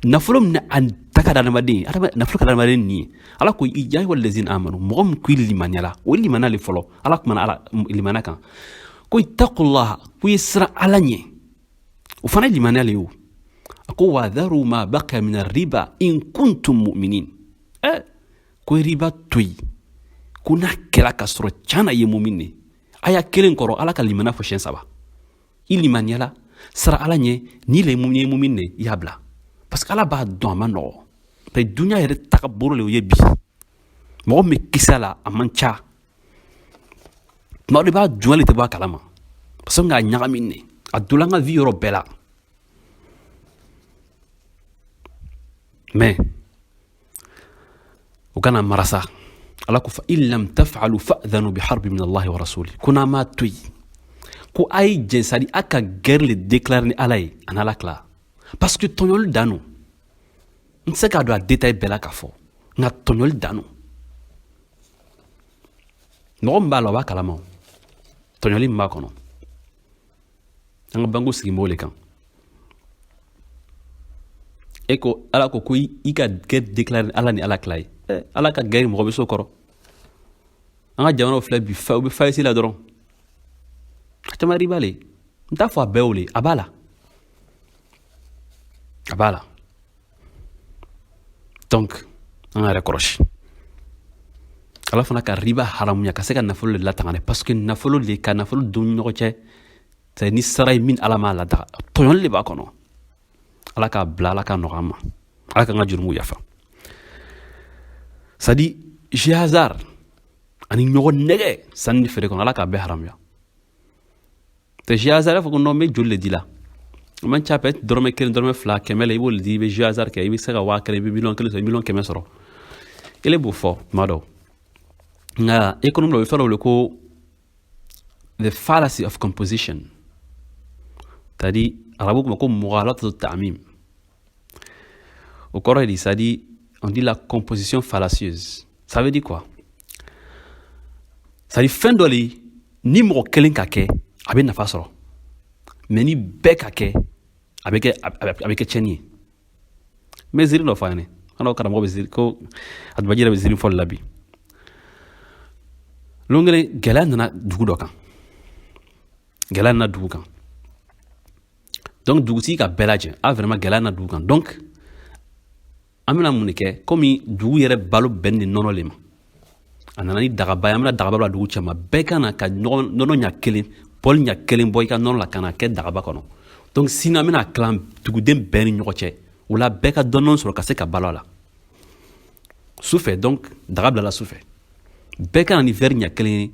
Nafolo min a ta ka di adamaden, nafolo ka di adamaden nin ye. Ala ko: يا أيها الذين آمنوا, mɔgɔ min ko i limaniya la, o ye limaniya le fɔlɔ. Ala kumana Ala limaniya kan ko اتقوا الله, ko i siran Ala ɲɛ, o fana ye limaniya le ye. O a ko: وذروا ما بقي من الربا إن كنتم مؤمنين. Ɛ ko riba to yen, ko n'a kɛra ka sɔrɔ can na i ye mumin ne. Aya kelen kɔrɔ, Ala ka limaniya fɔ siɲɛ saba: i limaniyala, sira Ala ɲɛ, n'i le ye mumin ne, i y'a bila, parce que Ala b'a dɔn a ma nɔgɔ. Parce que dunuya yɛrɛ tagabolo le o ye bi, mɔgɔ min bɛ kisi a la, a man ca. Tuma dɔ i b'a dun, hali tɛ bɔ a kalama, parce que k'a ɲagami ne, a donna an ka vie yɔrɔ bɛɛ la. Mais o kana marasa. Ala ko: فإن لم تفعلوا فأذنوا بحرب من الله ورسوله. Ko n'a m'a to yen, ko a ye jɛn, c'est à dire a ka guerre le déclarer ni Ala ye ani Ala kila, parce que tɔɲɔli dan no. N tɛ se k'a don a détail bɛɛ la k'a fɔ, nka tɔɲɔli dan no. Mɔgɔ min b'a la, o b'a kalama o tɔɲɔli min b'a kɔnɔ. An ka banque sigi b'o le kan. E ko Ala ko i ka guerre déclarer Ala ni Ala kila ye. Ala ka guerre, mɔgɔ bɛ so kɔrɔ. An ka jamanaw filɛ bi, u bɛ faillite la dɔrɔn, a caman riba le. N t'a fɔ a bɛɛ o le, a b'a la, a b'a la. Donc an ka yɛrɛ kɔlɔsi. Ala fana ka riba haramuya ka se ka nafolo de latanga dɛ, parce que nafolo de ka nafolo don ɲɔgɔn cɛ, c'est ni sara ye min Ala m'a ladaga, tɔɲɔli de b'a kɔnɔ. Ala k'a bila, Ala k'a nɔgɔ an ma, Ala k'an ka jurumu yafa. C'est à dire jeu hasard ani ɲɔgɔn nɛgɛ sanni ni feere kɔnɔ, Ala k'a bɛɛ haramuya. Tɛ jeu hasard fɔ ko non, n bɛ joli le di la, o man ca, peut-être dɔrɔmɛ kelen, dɔrɔmɛ fila, 100 la, i b'o le di, i bɛ jeu hasard kɛ, i bɛ se ka 1000, i bɛ 1000000 sɔrɔ, 1000000 sɔrɔ. Ele b'o fɔ tuma dɔw, nka économie la, o bɛ fɛn dɔ wele ko the fallacy of composition, c'est à dire arabu kuma ko مغالطة التعميم. O kɔrɔ ye di? C'est à dire, on dit la composition fallacieuse. Ça veut dire quoi? C'est à dire fɛn dɔ le, ni mɔgɔ kelen ka kɛ, a bɛ nafa sɔrɔ, mais ni bɛɛ ka kɛ, a bɛ kɛ tiɲɛni ye. N bɛ ziiri dɔ fɔ a ɲɛna. An karamɔgɔ bɛ ziiri ko a dubaji yɛrɛ bɛ ziiri fɔli la bi. Lon kelen, gɛlɛya nana dugu dɔ kan, gɛlɛya nana dugu kan. Donc dugutigi ka bɛɛ lajɛ: a vraiment, gɛlɛya nana dugu kan, donc an bɛna mun de kɛ? Komi dugu yɛrɛ balo bɛn ni nɔnɔ le ma, a nana ni dagaba ye, an bɛna dagaba bila dugu cɛma, bɛɛ ka na ka nɔnɔ ɲa kelen, bɔli ɲa kelen bɔ i ka nɔnɔ la ka na kɛ dagaba kɔnɔ. Donc sini, an bɛna tilan duguden bɛɛ ni ɲɔgɔn cɛ, o la bɛɛ ka dɔɔni sɔrɔ ka se ka balo a la sufɛ. Donc daga bilala sufɛ, bɛɛ ka na ni verre ɲa kelen ye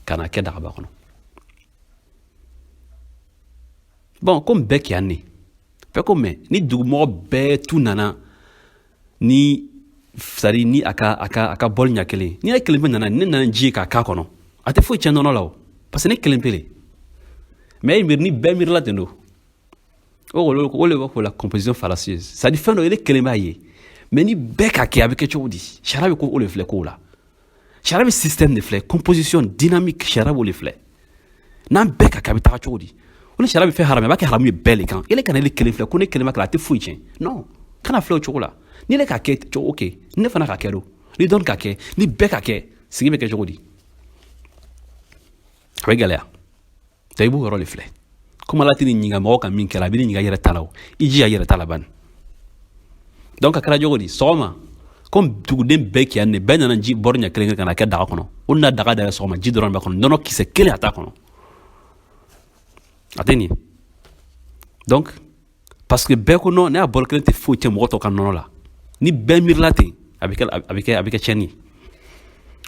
ka na kɛ dagaba kɔnɔ. Bon, komi bɛɛ k'i ne bɛɛ ko, mɛ ni dugumɔgɔ bɛɛ tu nana ni, c'est à dire ni a ka bɔli ɲa kelen, ni ne kelen pe nana, ne nana ji ye k'a k'a kɔnɔ, a tɛ foyi tiɲɛ nɔnɔ la o, parce que ne kelen pe le. Mais e miiri ni bɛɛ miirila ten don, o le b'a fɔ la composition fallacieuse. C'est à dire fɛn dɔ, ele kelen b'a ye, mais ni bɛɛ ka kɛ, a bɛ kɛ cogo di? Sariya bɛ ko o le filɛ kow la. Sariya bɛ système de filɛ, composition dynamique, sariya b'o de filɛ. N'an bɛɛ ka kɛ, a bɛ taga cogo di? O ni sariya bɛ fɛn haramu, a b'a kɛ haramu ye bɛɛ le kan. Ele kana ele kelen filɛ ko ne kelen ma kɛ, a tɛ foyi tiɲɛ. Non, kana filɛ o cogo la. Ni ne ka kɛ cogo, ok, ne fana ka kɛ do, ni dɔnni ka kɛ, ni bɛɛ ka kɛ, sigi bɛ kɛ cogo di? A bɛ gɛlɛya. Ta i b'o yɔrɔ de filɛ. Komi Ala tɛ nin ɲininka mɔgɔ ka min kɛra, a bɛ ɲininka i yɛrɛ ta la, o i jija i yɛrɛ ta la bani. Donc a kɛra cogo di? Sɔgɔma, komi duguden bɛɛ k'i ne bɛɛ nana ji bɔrɔ ɲɛ kelen ka na kɛ daga kɔnɔ, o nana daga dayɛlɛ sɔgɔma, ji dɔrɔn bɛ kɔnɔ, nɔnɔ kisɛ kelen a t'a kɔnɔ, a tɛ nin. Donc Parce que bɛɛ ko non, ne y'a bɔrɔ kelen tɛ foyi tiɲɛ mɔgɔ tɔw ka nɔnɔ la. Ni bɛɛ miirila ten, a bɛ kɛ tiɲɛni ye.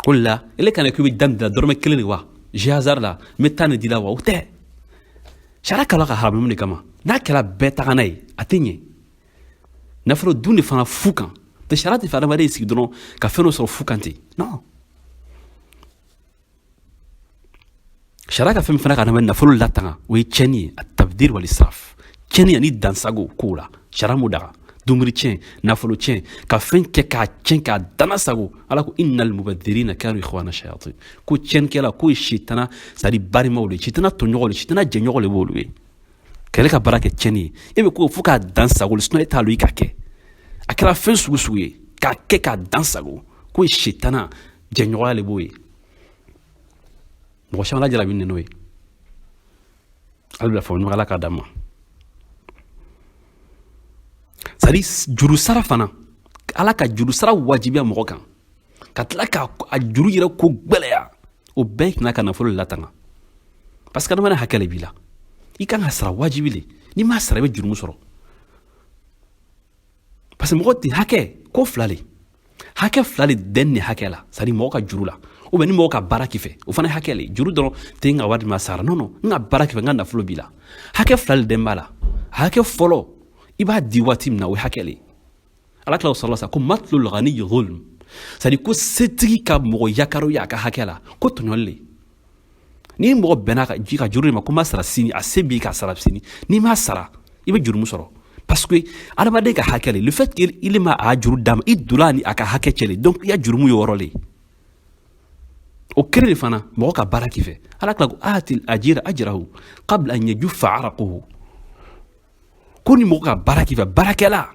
O de la, ele kana k'i bɛ daminɛ dɔrɔmɛ kelen de wa j'ai hasard la, n bɛ 10 de di la wa, o tɛ. Sariya kɛla ka haramu de kama. N'a kɛra bɛɛ taga n'a ye, a tɛ ɲɛ. Nafolo dun de fana fu kan tɛ. Sariya tɛ fɛ adamaden sigi dɔrɔn ka fɛn dɔ sɔrɔ fu kan ten, non. Sariya ka fɛn min fana ka adamaden nafolo latanga, o ye tiɲɛni ye, a tabdir wal israf, tiɲɛni ani dansago kow la. Sariya m'o daga. Dumuni tiɲɛ, nafolo tiɲɛ, ka fɛn kɛ k'a tiɲɛ k'a dana sago. Ala ko innal mubadhirina kanu ikhwana shayatin, ko tiɲɛnikɛla k'o ye sitana, c'est à dire barimaw de, sitana tɔɲɔgɔn de, sitana jɛɲɔgɔn de b'olu ye. Kɛlɛ ka baara kɛ tiɲɛni ye, e bɛ ko fo k'a dan sago, sinon e t'a lɔn i ka kɛ. A kɛra fɛn sugu sugu ye, k'a kɛ k'a dan sago, k'o ye sitana jɛɲɔgɔnya de b'o ye. Mɔgɔ caman lajarabi n'o ye. Hali bila fɔ ɲɔgɔn, Ala k'a d'an ma. C'est à dire juru sara fana, Ala ka juru sara wajibiya mɔgɔ kan, ka tila ka a juru yɛrɛ ko gwɛlɛya, o bɛɛ kana ka nafolo latanga. Parce que adamaden hakɛ le b'i la, i kan ka sara wajibi le. N'i m'a sara, i bɛ jurumu sɔrɔ. Parce que mɔgɔ tɛ hakɛ ko fila le, hakɛ fila le dɛn ni hakɛ la. C'est à dire mɔgɔ ka juru la, ou bien ni mɔgɔ ka baara k'i fɛ, o fana ye hakɛ le. Juru dɔrɔn tɛ n ka wari ma sara, non non, n ka baara k'i fɛ, n ka nafolo b'i la. Hakɛ fila le dɛn b'a la. Hakɛ fɔlɔ, i b'a di waati min na, o ye hakɛ le. Ala kila sɔrɔla sa ko matlul ghani zulm, c'est à dire ko setigi ka mɔgɔ yakaruya a ka hakɛ la, ko tɔɲɔli le. Ni mɔgɔ bɛnna ka ji ka juru de ma ko n b'a sara sini, a se b'i ka sara sini, n'i m'a sara, i bɛ jurumu sɔrɔ. Parce que adamaden ka hakɛ le, le fait que il ma a juru d'a ma, i donna ni a ka hakɛ cɛ le, donc i ya jurumu ye yɔrɔ le. O kelen de fana, mɔgɔ ka baara k'i fɛ, Ala kila ko atil ajira ajrahu qabla an yajuffa araquhu, ko ni mɔgɔ ka baara k'i fɛ, baarakɛla,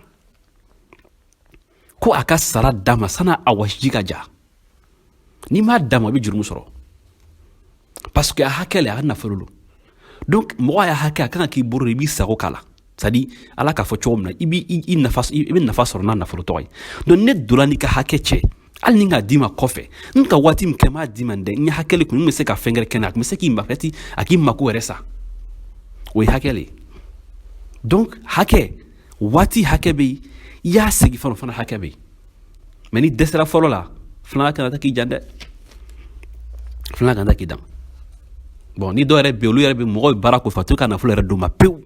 ko a ka sara d'a ma san'a a wasiji ka ja. N'i m'a d'a ma, i bɛ jurumu sɔrɔ. Parce que a hakɛ le, a ka nafolo lo. Donc mɔgɔ y'a hakɛ, a kan ka k'i bolo, i b'i sago k'a la. C'est à dire Ala k'a fɔ cogo min na, i b'i i nafa, i bɛ nafa sɔrɔ n'a nafolo tɔgɔ ye. Donc ne donna n'i ka hakɛ cɛ, hali ni k'a d'i ma kɔfɛ, n ka waati min kɛ n m'a d'i ma dɛ, n ye hakɛ le kun, n bɛ se ka fɛn wɛrɛ kɛ n'a, a tun bɛ se k'i mafɛti a k'i mako yɛrɛ sa, o ye hakɛ le ye. Donc hakɛ, waati hakɛ bɛ yen, i y'a segin fana, o fana hakɛ bɛ yen. Mais ni dɛsɛra fɔlɔ la, filanan kana taa k'i jan dɛ, filanan kana taa k'i dan. Bon, ni dɔw yɛrɛ bɛ yen, olu yɛrɛ bɛ mɔgɔw bɛ baara ko fɛ, a t'u ka nafolo yɛrɛ d'u ma pewu.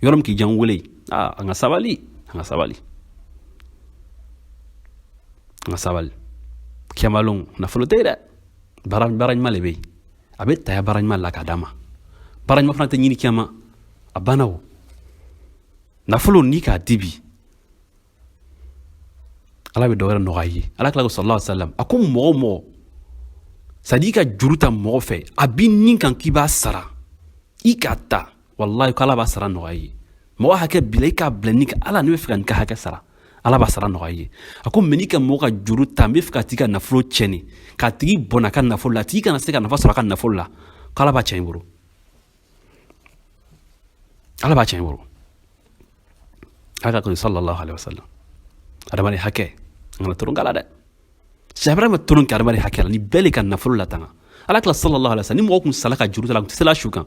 Yɔrɔ min k'i jan wele, aa, an ka sabali, an ka sabali, an ka sabali. Kɛmalon nafolo tɛ yen dɛ, baara baara ɲuman de bɛ yen. A bɛ taya baara ɲuman la k'a d'a ma. Baara ɲuman fana tɛ ɲini kɛma, a banna. O nafolo n'i k'a di bi, Ala bɛ dɔ wɛrɛ nɔgɔya i ye. Ala kila ko sallallahu alaihi wasallam, a ko mɔgɔ o mɔgɔ, c'est à dire i ka juru ta mɔgɔ fɛ, a b'i nin kan k'i b'a sara, i k'a ta, wallahi ko Ala b'a sara nɔgɔya i ye. Mɔgɔ hakɛ bila i k'a bila nin kan, Ala, ne bɛ fɛ ka nin ka hakɛ sara, Ala b'a sara nɔgɔya i ye. A ko mɛ n'i ka mɔgɔ ka juru ta, n bɛ fɛ ka t'i ka nafolo tiɲɛni, k'a tigi bɔnna a ka nafolo la, a tigi kana se ka nafa sɔrɔ a ka nafolo la, k'Ala b'a tiɲɛ i bolo, Ala b'a tiɲɛ i bolo. Ala ka ko sallallahu alaihi wasallam, adamaden hakɛ, an kana toron k'a la dɛ. Silamɛya ma toron kɛ adamaden hakɛ la. Ni bɛɛ le ka nafolo latanga, Ala kila sallallahu alaihi wasallam, ni mɔgɔ kun sala ka juru ta la, a kun tɛ se la su kan.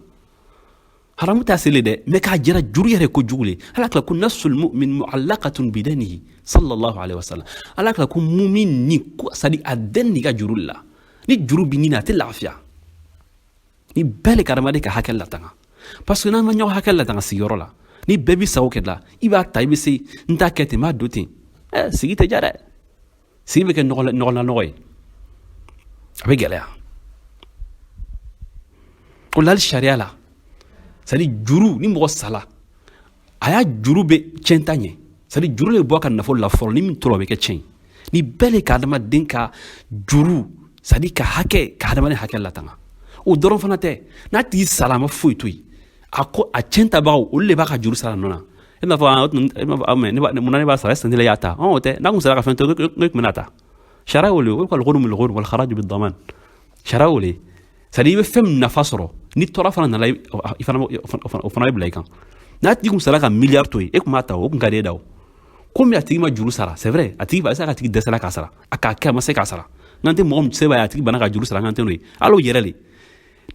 Haramu t'a seli dɛ, mɛ k'a jira juru yɛrɛ ko jugu le. Ala kila ko nafsul mu'min mu'allaqatun bidanihi sallallahu alaihi wasallam. Ala kila ko mumin ni ko, c'est à dire a den n'i ka juru la, ni juru b'i ɲini, a tɛ lafiya. Ni bɛɛ le ka adamaden ka hakɛ latanga. Parce que n'an ma ɲɔgɔn hakɛ latanga sigiyɔrɔ la, ni bɛɛ b'i sago kɛ la, i b'a ta, i bɛ se n t'a kɛ ten, n b'a don ten, ɛ, sigi tɛ ja dɛ. Sigi bɛ kɛ nɔgɔla nɔgɔ ye, a bɛ gɛlɛya. O la, hali sariya la, c'est à dire juru, ni mɔgɔ sala, a y'a juru bɛ tiɲɛ ta ɲɛ. C'est à dire juru de bɔ a ka nafolo la fɔlɔ, ni min tora, o bɛ kɛ tiɲɛ. Ni bɛɛ le ka adamaden ka juru, c'est à dire ka hakɛ, ka adamaden hakɛ latanga, o dɔrɔn fana tɛ. N'a tigi sala, a ma foyi to yen, a ko a tiɲɛ tabagaw, olu de b'a ka juru sara nɔ na. E b'a fɔ mɛ munna ne b'a sara? Est-ce que ne y'a ta? O tɛ. N'a kun sera ka fɛn to, ne tun bɛna ta. Sariya y'o le, o ko al-ghurm bil-ghurm wal kharaj bid-daman. Sariya y'o le, c'est à dire i bɛ fɛn min nafa sɔrɔ, ni tɔɔrɔ fana nana, i fana, o fana bɛ bila i kan. N'a tigi kun sara ka miliyari to yen, e kun b'a ta, o kun ka di e da. O komi a tigi ma juru sara, c'est vrai, a tigi, a se ka tigi dɛsɛra k'a sara, a k'a kɛ, a ma se k'a sara. N'an tɛ mɔgɔ min se b'a ye, a tigi banna ka juru sara, n'an tɛ n'o ye, hali o yɛrɛ le,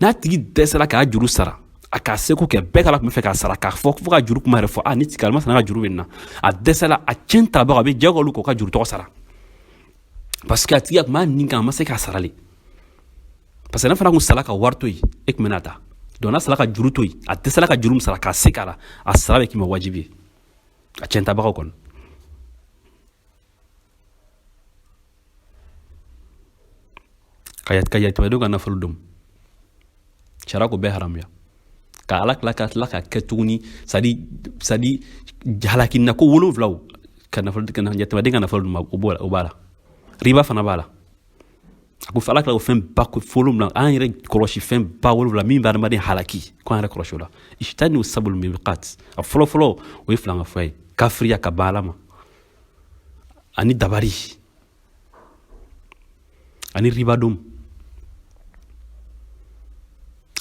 n'a tigi dɛsɛra k'a juru sara, A k'a seko kɛ bɛɛ kala tun bɛ fɛ k'a sara, k'a fɔ fo ka juru kuma yɛrɛ fɔ. A ni tigɛ masana ka juru bɛ nin na, a dɛsɛla, a tiɲɛ tabaga a bɛ jago olu k'o ka juru tɔgɔ sara, parce que a tigi a tun b'a nin kan, a ma se k'a sara le, parce que n'a fana kun sala ka wari to yen, e tun bɛna ta. Donc n'a sala ka juru to yen, a dɛsɛla ka juru min sara k'a se k'a la, a sara bɛ k'i ma wajibi ye, a tiɲɛ tabagaw kɔni. Ka yatimadenw ka nafolo dun, sariya k'o bɛɛ haramuya. Ka ala tila ka tila ka kɛ tuguni, c'est-à-dire halakina ko wolonwulaw ka nafolo, ka yatimaden ka nafolo dun, o b'a la. Riba fana b'a la. A ko ala tila ko fɛn ba ko wolonwula, an yɛrɛ kɔlɔsi fɛn ba wolonwula min bɛ adamaden halaki, ko an yɛrɛ kɔlɔsi o la. Ijtanibu sabul mubiqat. A fɔlɔ fɔlɔ, o ye filankafoya ye, kafiriya, ka ban ala ma, ani dabari, ani ribadon,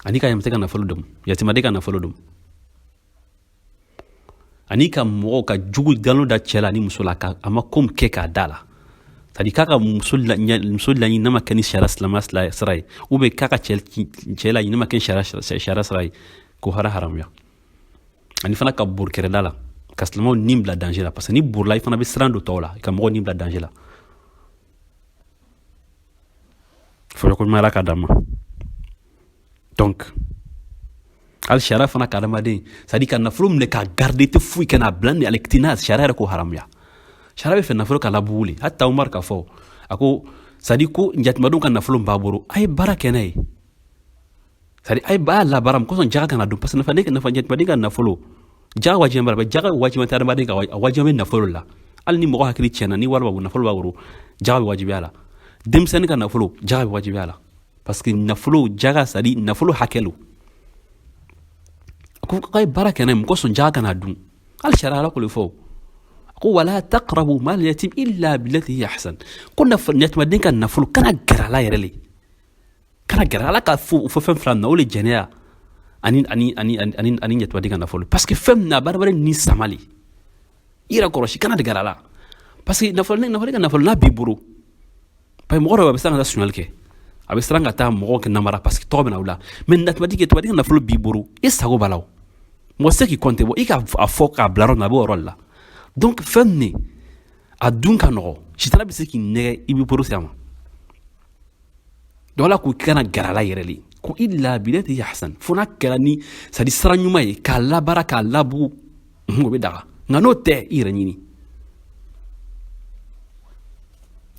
ani ka yamate ka nafolo dun, yatimaden ka nafolo dun, ani ka mɔgɔw ka jugu nkalon da cɛ la ani muso la, ka a ma ko min kɛ k'a da la, c'est à dire k'a ka muso laɲini n'a ma kɛ ni sariya silamɛya sira ye, ou bien k'a ka cɛ laɲini n'a ma kɛ ni sariya sira ye, k'o hara haramuya. Ani fana ka bori kɛrɛda la, ka silamɛw ni bila danger la, parce que ni borila, i fana bɛ siran don tɔw la, ka mɔgɔw ni bila danger la. Fɔlɔ ko ɲuman ala ka d'an ma. Donc hali sariya fana ka adamaden, c'est à dire ka nafolo minɛ k'a garder, tɛ foyi kɛ n'a bila ni aliktina, sariya yɛrɛ k'o haramuya. Sariya bɛ fɛ nafolo ka labugu le. Hatta Umar k'a fɔ, a ko c'est à dire ko jatimadenw ka nafolo b'a bolo, a ye baara kɛ n'a ye, c'est à dire a ye b'a labaara mun kosɔn, jaga kana dun, parce que nafa ne nafa jatimaden ka nafolo jaga wajibi b'a la, jaga wajibi tɛ adamaden kan, a wajibi bɛ nafolo la. Hali ni mɔgɔ hakili tiɲɛna, ni wari b'a bolo, nafolo b'a bolo, jaga bɛ wajibiya la. Denmisɛnnin ka nafolo, jaga bɛ wajibiya la, parce que nafolo jaga, c'est à dire nafolo hakɛ lo. A ko k'a ye baara kɛ n'a ye mun kosɔn, jaga kana dun. Hali sariya ala k'o le fɔ, a ko wala taqrabu mal yatim illa billati hiya ahsan, ko yatimaden ka nafolo kana gɛrɛ a la yɛrɛ le, kana gɛrɛ ala ka fo fɛn fila na, o le jɛnɛya ani yatimaden ka nafolo, parce que fɛn min na a bɛ ni sama le, i yɛrɛ kɔlɔsi, kana de gɛrɛ a la, parce que nafolo ka nafolo n'a b'i bolo, parce que mɔgɔ dɔw a bɛ siran ka taa suɲɛli kɛ, a bɛ siran ka taa mɔgɔw kɛ namara, parce que tɔgɔ bɛ na o la. Mais yatimaden ka nafolo b'i bolo, i sago b'a la, o mɔgɔ se k'i kɔnte bɔ i ka a fɔ k'a bila yɔrɔ min na, a b'o yɔrɔ de la. Donc fɛn nin a dun ka nɔgɔ, sitana bɛ se k'i nɛgɛ, i b'i bolo se a ma. Donc ala ko k'i kana gɛrɛ a la yɛrɛ le, ko illa billati hiya ahsan, fo n'a kɛra ni c'est à dire sira ɲuman ye, k'a labaara, k'a labugu, o bɛ daga, nka n'o tɛ, i yɛrɛ ɲini.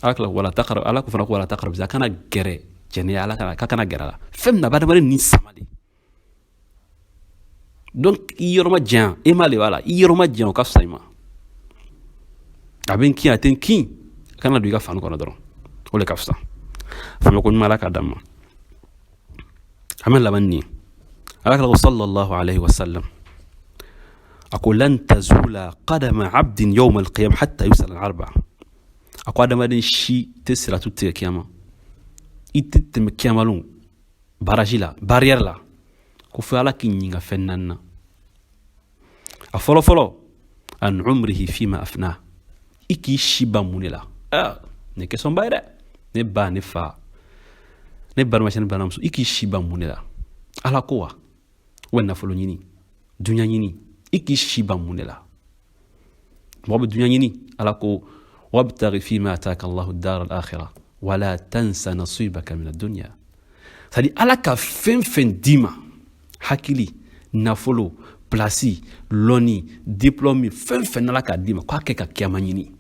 Ala kila wala taqrabu, ala ko fana ko wala taqrabu, a kana gɛrɛ jɛnɛya, ala kana k'a kana gɛrɛ a la, fɛn min na a bɛ adamaden ni sama de. Donc i yɔrɔ ma janya, e ma le b'a la, i yɔrɔ ma janya, o ka fisa i ma. A bɛ n kin, a tɛ n kin, a kana don i ka fani kɔnɔ dɔrɔn, o de ka fisa. Faamuya ko ɲuman ala k'a d'an ma. An bɛ laban nin ye. Ala kira ko sallallahu alayhi wa sallam, a ko lan tazula qadama abdin yawma alqiyama hatta yusala an arba. A ko adamaden si tɛ siratu tigɛ kiyama, i tɛ tɛmɛ kiyama lon baraji la, barrière la, ko fo ala k'i ɲininka fɛn naani na. A fɔlɔ fɔlɔ, an umrihi fima afna, i k'i si ban mun de la? Nin question ba ye dɛ. Ne ba, ne fa, ne balimacɛ, ne balimamuso, i k'i si ban mun de la? Ala ko wa, wa nafolo ɲini, dunya ɲini, i k'i si ban mun de la? Mɔgɔ bɛ dunya ɲini, ala ko wabtaghi fima ataka allahu dar al-akhirah wala tansa nasibaka min ad-dunya. C'est à dire ala ka fɛn fɛn d'i ma, hakili, nafolo, plasi, lɔnni, diplôme, fɛn fɛn ala k'a d'i ma, k'a kɛ ka kiyama ɲini.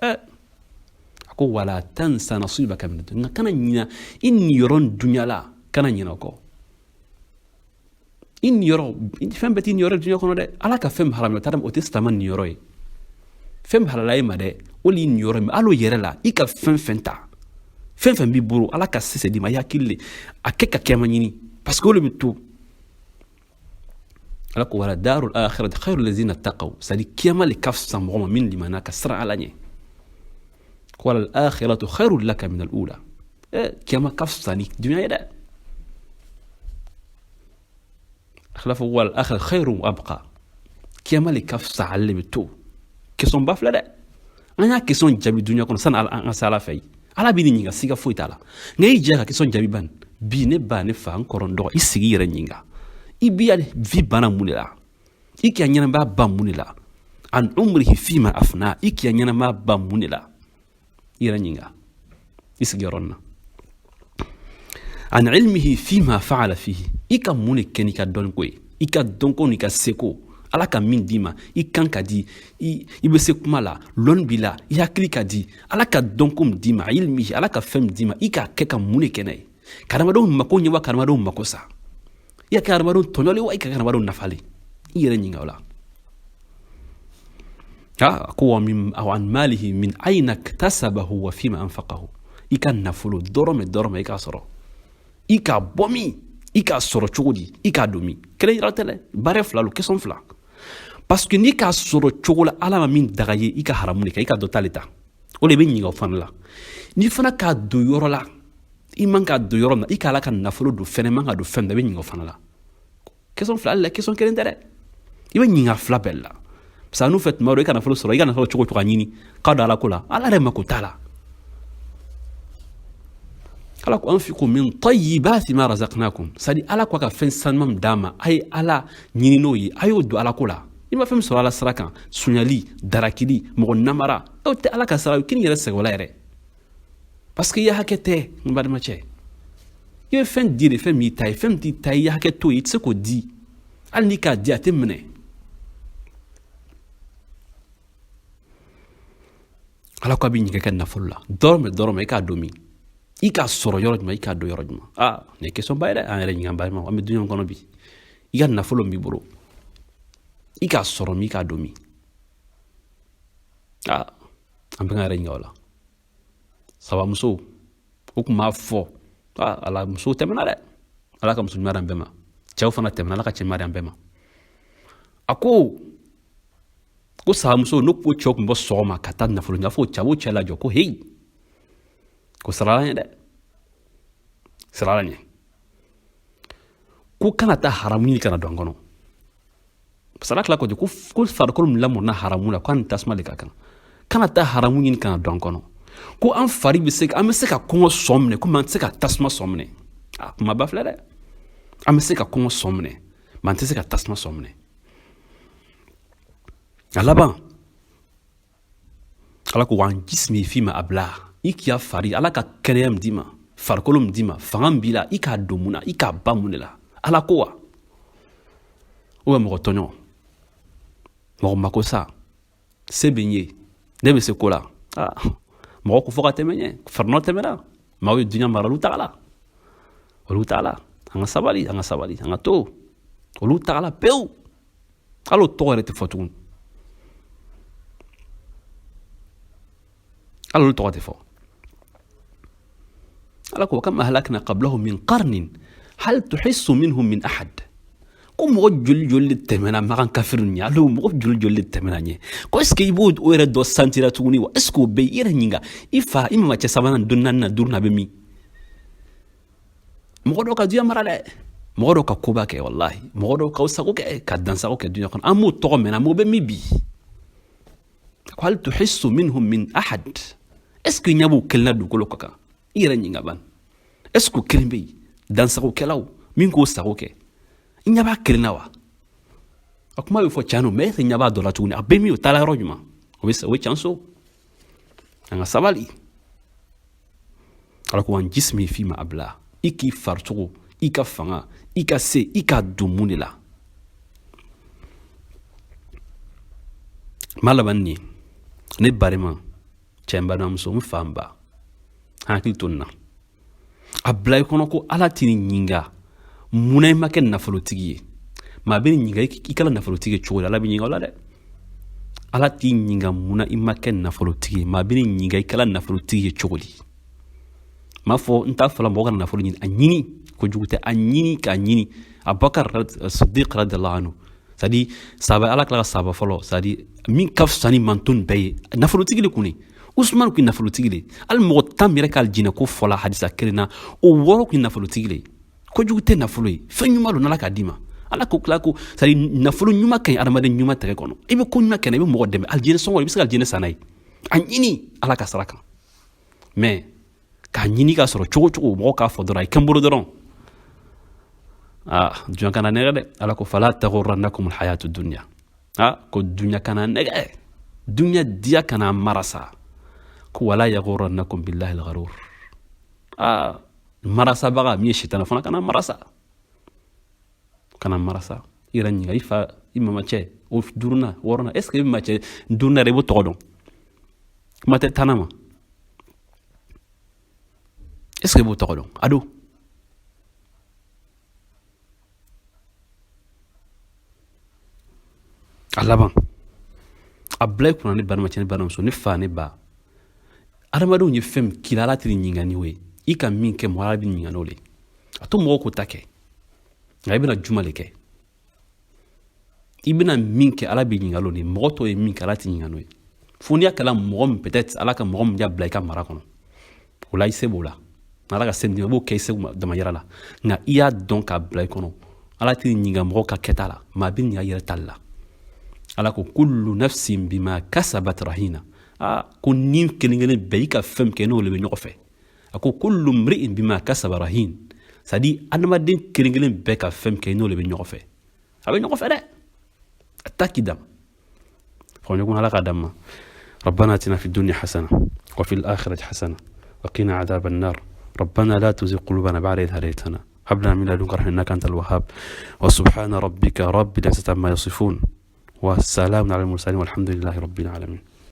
A ko wala tansa nasibaka min ad-dunya, nka kana ɲina i niyɔrɔ dunya la, kana ɲina o kɔ. I niyɔrɔ, fɛn bɛɛ t'i niyɔrɔ dunya kɔnɔ dɛ. Ala ka fɛn haramuya o tɛ silamɛ niyɔrɔ ye. Fɛn min halala e ma dɛ, o de y'i niyɔrɔ ye. Hali o yɛrɛ la, i ka fɛn fɛn ta, fɛn fɛn b'i bolo, ala ka sese d'i ma, i hakili le a kɛ ka kiyama ɲini, parce que o de bɛ to. Ala ko wala darul akhirati khairu lazina taqaw, c'est à dire kiyama le ka fisa mɔgɔ ma min limana ka siran ala ɲɛ. Ko wala al akhiratu khairu laka min al ula, kiyama ka fisa ni dunya ye dɛ. Khilafu wal akhiratu khairu wa abqa, kiyama le ka fisa, ale le bɛ to. Question ba filɛ dɛ, an y'a question jaabi dunya kɔnɔ sani an ka se ala fɛ yen. Ala b'i ɲininka, siga foyi t'a la, nka i jɛ ka question jaabi ban bi. Ne ba, ne fa, n kɔrɔ, n dɔgɔ, i sigi i yɛrɛ ɲininka, I b'i ya vie banna mun de la? I k'i ya ɲɛnamaya ban mun de la? An umrihi fima afna, i k'i ya ɲɛnamaya ban mun de la? I yɛrɛ ɲininka i sigiyɔrɔ nin na. An ilmihi fima faala fihi, i ka mun de kɛ n'i ka dɔnniko ye? I ka dɔnko n'i ka seko, Ala ka min d'i ma, i kan ka di, i bɛ se kuma la, lɔnni b'i la, i hakili ka di, Ala ka dɔnko min d'i ma, ilmihi, Ala ka fɛn min d'i ma, i k'a kɛ ka mun de kɛ n'a ye? Ka adamadenw mako ɲɛ wa ka adamadenw mako sa? I ka kɛ adamadenw tɔɲɔli wa i ka kɛ adamadenw nafali? I yɛrɛ ɲininka o la. A ko wa min an malihi min ayna iktasabahu wa fima anfaqahu, i ka nafolo dɔrɔmɛ dɔrɔmɛ i k'a sɔrɔ, i k'a bɔ min, i k'a sɔrɔ cogo di, i k'a don min? Kelen yɛrɛ tɛ dɛ, baara fila lo, question fila. Parce que n'i k'a sɔrɔ cogo la Ala ma min daga ye, i ka haramu de kɛ, i ka dɔ ta le ta, o de bɛ ɲininka o fana la. N'i fana k'a don yɔrɔ la i man k'a don yɔrɔ min na, i k'Ala ka nafolo don fɛnɛ man ka don fɛn min na, i bɛ ɲininka o fana la. Question fila la, question kelen tɛ dɛ, i bɛ ɲininka fila bɛɛ la. Parce que n'u fɛ tuma dɔ i ka nafolo sɔrɔ, i ka nafolo cogo cogo a ɲini k'a don Ala ko la, Ala yɛrɛ mako t'a la. Ala ko anfiqu min tayyibati ma razaqnakum, c'est à dire Ala ko a ka fɛn sanuman min d'a ma, a ye Ala ɲini n'o ye, a y'o don Ala ko la. I ma fɛn min sɔrɔ Ala sira kan, sunyali, darakili, mɔgɔ namara, o tɛ Ala ka sara, k'i yɛrɛ sɛgɛn o la yɛrɛ, parce que i ya hakɛ tɛ. N balimacɛ, i bɛ fɛn di de, fɛn min ta ye, fɛn min t'i ta ye, i hakɛ t'o ye, i tɛ se k'o di. Hali n'i k'a di, a tɛ minɛ. Ala ko a b'i ɲininka i ka nafolo la, dɔrɔmɛ dɔrɔmɛ, i k'a don min, i k'a sɔrɔ yɔrɔ jumɛn, i k'a don yɔrɔ jumɛn? Aa, nin ye question ba ye dɛ. An yɛrɛ ɲininka, balimaw, an bɛ duɲa kɔnɔ bi. I ka nafolo min b'i bolo, i k'a sɔrɔ min, i k'a don min? Aa, an bɛ k'an yɛrɛ ɲininka o la. Sabamusow o tun b'a fɔ, aa, Ala, musow tɛmɛna dɛ, Ala ka muso ɲuman d'an bɛɛ ma. Cɛw fana tɛmɛna, Ala ka cɛ ɲuman d'an bɛɛ ma. A ko sabamuso n'o ko cɛw tun bɔ sɔgɔma ka taa nafolo ɲini, fo cɛ b'o cɛ lajɔ ko heyi, ko sara ɲɛ dɛ, sara ɲɛ, ko kana taa haramu ɲini kana don an kɔnɔ. Sara tila ko ko farikolo min lamɔna haramu la, ko an ni tasuma de ka kan, kana taa haramu ɲini kana don an kɔnɔ. Ko an fari bɛ se, an bɛ se ka kɔngɔ sɔn minɛ komi an tɛ se ka tasuma sɔn minɛ. A kumaba filɛ dɛ, an bɛ se ka kɔngɔ sɔn minɛ, mɛ an tɛ se ka tasuma sɔn minɛ. A laban, Ala ko wa an jismi fima abla, i k'i fari, Ala ka kɛnɛya min d'i ma, farikolo min d'i ma, fanga min b'i la, i k'a don mun na, i k'a ban mun de la? Ala ko wa o bɛ mɔgɔ tɔɲɔ, mɔgɔ mako sa, se bɛ n ye, ne bɛ se ko la. Aa, mɔgɔ ko fɔ ka tɛmɛ ɲɛ, farinɔ tɛmɛna, maaw ye duɲa mara, olu tagala, olu tagala. An ka sabali, an ka sabali, an ka to, olu tagala pewu, hali o tɔgɔ yɛrɛ tɛ fɔ tugun, hali olu tɔgɔ tɛ fɔ. Ala ko kam ahlakna qablahum min qarnin hal tuhissu minhum min ahad, ko mɔgɔ joli joli de tɛmɛna Makan kafiri ɲɛ, hali mɔgɔ joli joli de tɛmɛna ɲɛ, ko est ce que i b'o yɛrɛ dɔ santira tuguni wa? Est ce que o bɛ i yɛrɛ ɲininka, i fa, i mamacɛ sabanan, don naani na, duuru na, bɛ min? Mɔgɔ dɔw ka duɲa mara dɛ, mɔgɔ dɔw ka koba kɛ, walahi, mɔgɔ dɔw ka sago kɛ, ka dansago kɛ duɲa kɔnɔ, an m'o tɔgɔ mɛn, an b'o bɛ min bi? Ko hal tuhissu minhum min ahad, est ce que ɲɛ b'o kelen na dugukolo kɔ kan? I yɛrɛ ɲininka ban, est ce que o kelen bɛ yen, dansagokɛlaw min k'o sago kɛ, i ɲɛ b'a kelen na wa? A kuma bɛ fɔ can don, mɛ est ce que ɲɛ b'a dɔ la tuguni? A bɛ min, o taara yɔrɔ jumɛn? O bɛ can so. An ka sabali. Ala ko an jismi fima abla, i k'i farisogo, i ka fanga, i ka se, i k'a don mun de la? Ma laban nin ye, ne balima cɛ, n balimamuso, n fa, n ba, hakili to nin na. A bila i kɔnɔ ko Ala t'i ɲininka munna i ma kɛ nafolotigi ye. Maa bɛ ɲininka i kɛra nafolotigi ye cogo di, Ala bɛ ɲininka o la dɛ. Ala t'i ɲininka munna i ma kɛ nafolotigi ye, maa bɛ ɲininka i kɛra nafolotigi ye cogo di. M'a fɔ, n t'a fɔla mɔgɔ ka nafolo ɲini, a ɲini kojugu tɛ, a ɲini k'a ɲini. Abubakar Siddiq radiyallahu anhu, c'est à dire sahaba, Ala kila ka sahaba fɔlɔ, c'est à dire min ka fisa ni manton bɛɛ ye, nafolotigi de kun ne. Usman kun nafolotigi de, hali mɔgɔ 10 min yɛrɛ ka alijinɛ ko fɔla hadisa kelen na, o 6 kun nafolotigi de. Kojugu tɛ nafolo ye, fɛn ɲuman don n'Ala k'a d'i ma. Ala ko tila ko, c'est à dire nafolo ɲuman ka ɲi adamaden ɲuman tɛgɛ kɔnɔ. I bɛ ko ɲuman kɛ, i bɛ mɔgɔ dɛmɛ, alijinɛ sɔngɔ, i bɛ se ka alijinɛ san n'a ye. A ɲini Ala ka sara kan, mais k'a ɲini k'a sɔrɔ cogo cogo, mɔgɔ k'a fɔ dɔrɔn, a ye kɛ n bolo dɔrɔn. Aa, dunya kana nɛgɛ dɛ. Ala ko fala taghurrannakum alhayatu dunya. Aa, ko dunya kana nɛgɛ, dunya diya kana marasa. Ko wala yaghurrannakum billahi algharur. Aa, marasabaga min ye sitana fana kana marasa, kana marasa. I yɛrɛ ɲininka i fa, i mamacɛ o duurunan, wɔɔrɔnan, est ce que i mamacɛ duurunan yɛrɛ, i b'o tɔgɔ dɔn? Kuma tɛ tanna ma, est ce que i b'o tɔgɔ dɔn? A don a laban, a bila i kunna, ne balimacɛ, ne balimamuso, ne fa, ne ba, adamadenw ye fɛn min k'i la, Ala t'i ɲininka ni o ye. I ka min kɛ mɔgɔ, Ala b'i ɲininka n'o le ye. A to mɔgɔw k'o ta kɛ, nka i bɛna juma le kɛ. I bɛna min kɛ, Ala b'i ɲininka n'o de ye. Mɔgɔ tɔw ye min kɛ, Ala t'i ɲininka n'o ye. Fo n'i y'a kɛla mɔgɔ min, peut-être Ala ka mɔgɔ min y'a bila i ka mara kɔnɔ, o la i se b'o la. Ala ka se d'i ma, i b'o kɛ i seko damayira la. Nka i y'a dɔn k'a bila i kɔnɔ, Ala t'i ɲininka mɔgɔ ka kɛta la, maa b'i ɲininka i yɛrɛ tali la. Ala ko kullu nafsin bima kasabat rahina. Aa, ko ni kelen kelen bɛɛ, i ka fɛn min kɛ, n'o le bɛ ɲɔgɔn fɛ. A ko kullu mri'in bima kasaba rahin, c'est à dire adamaden kelen kelen bɛɛ ka fɛn min kɛ, n'o le bɛ ɲɔgɔn fɛ. A bɛ ɲɔgɔn fɛ dɛ, a ta k'i dan fɔ. Ala k'a d'an ma. ربنا اتنا في الدنيا حسنه وفي الاخره حسنه وقنا عذاب النار. ربنا لا تزغ قلوبنا بعد إذ هديتنا، هب لنا من لدنك رحمة إنك أنت الوهاب. وسبحان ربك رب العزة عما يصفون، والسلام على المرسلين، والحمد لله رب العالمين.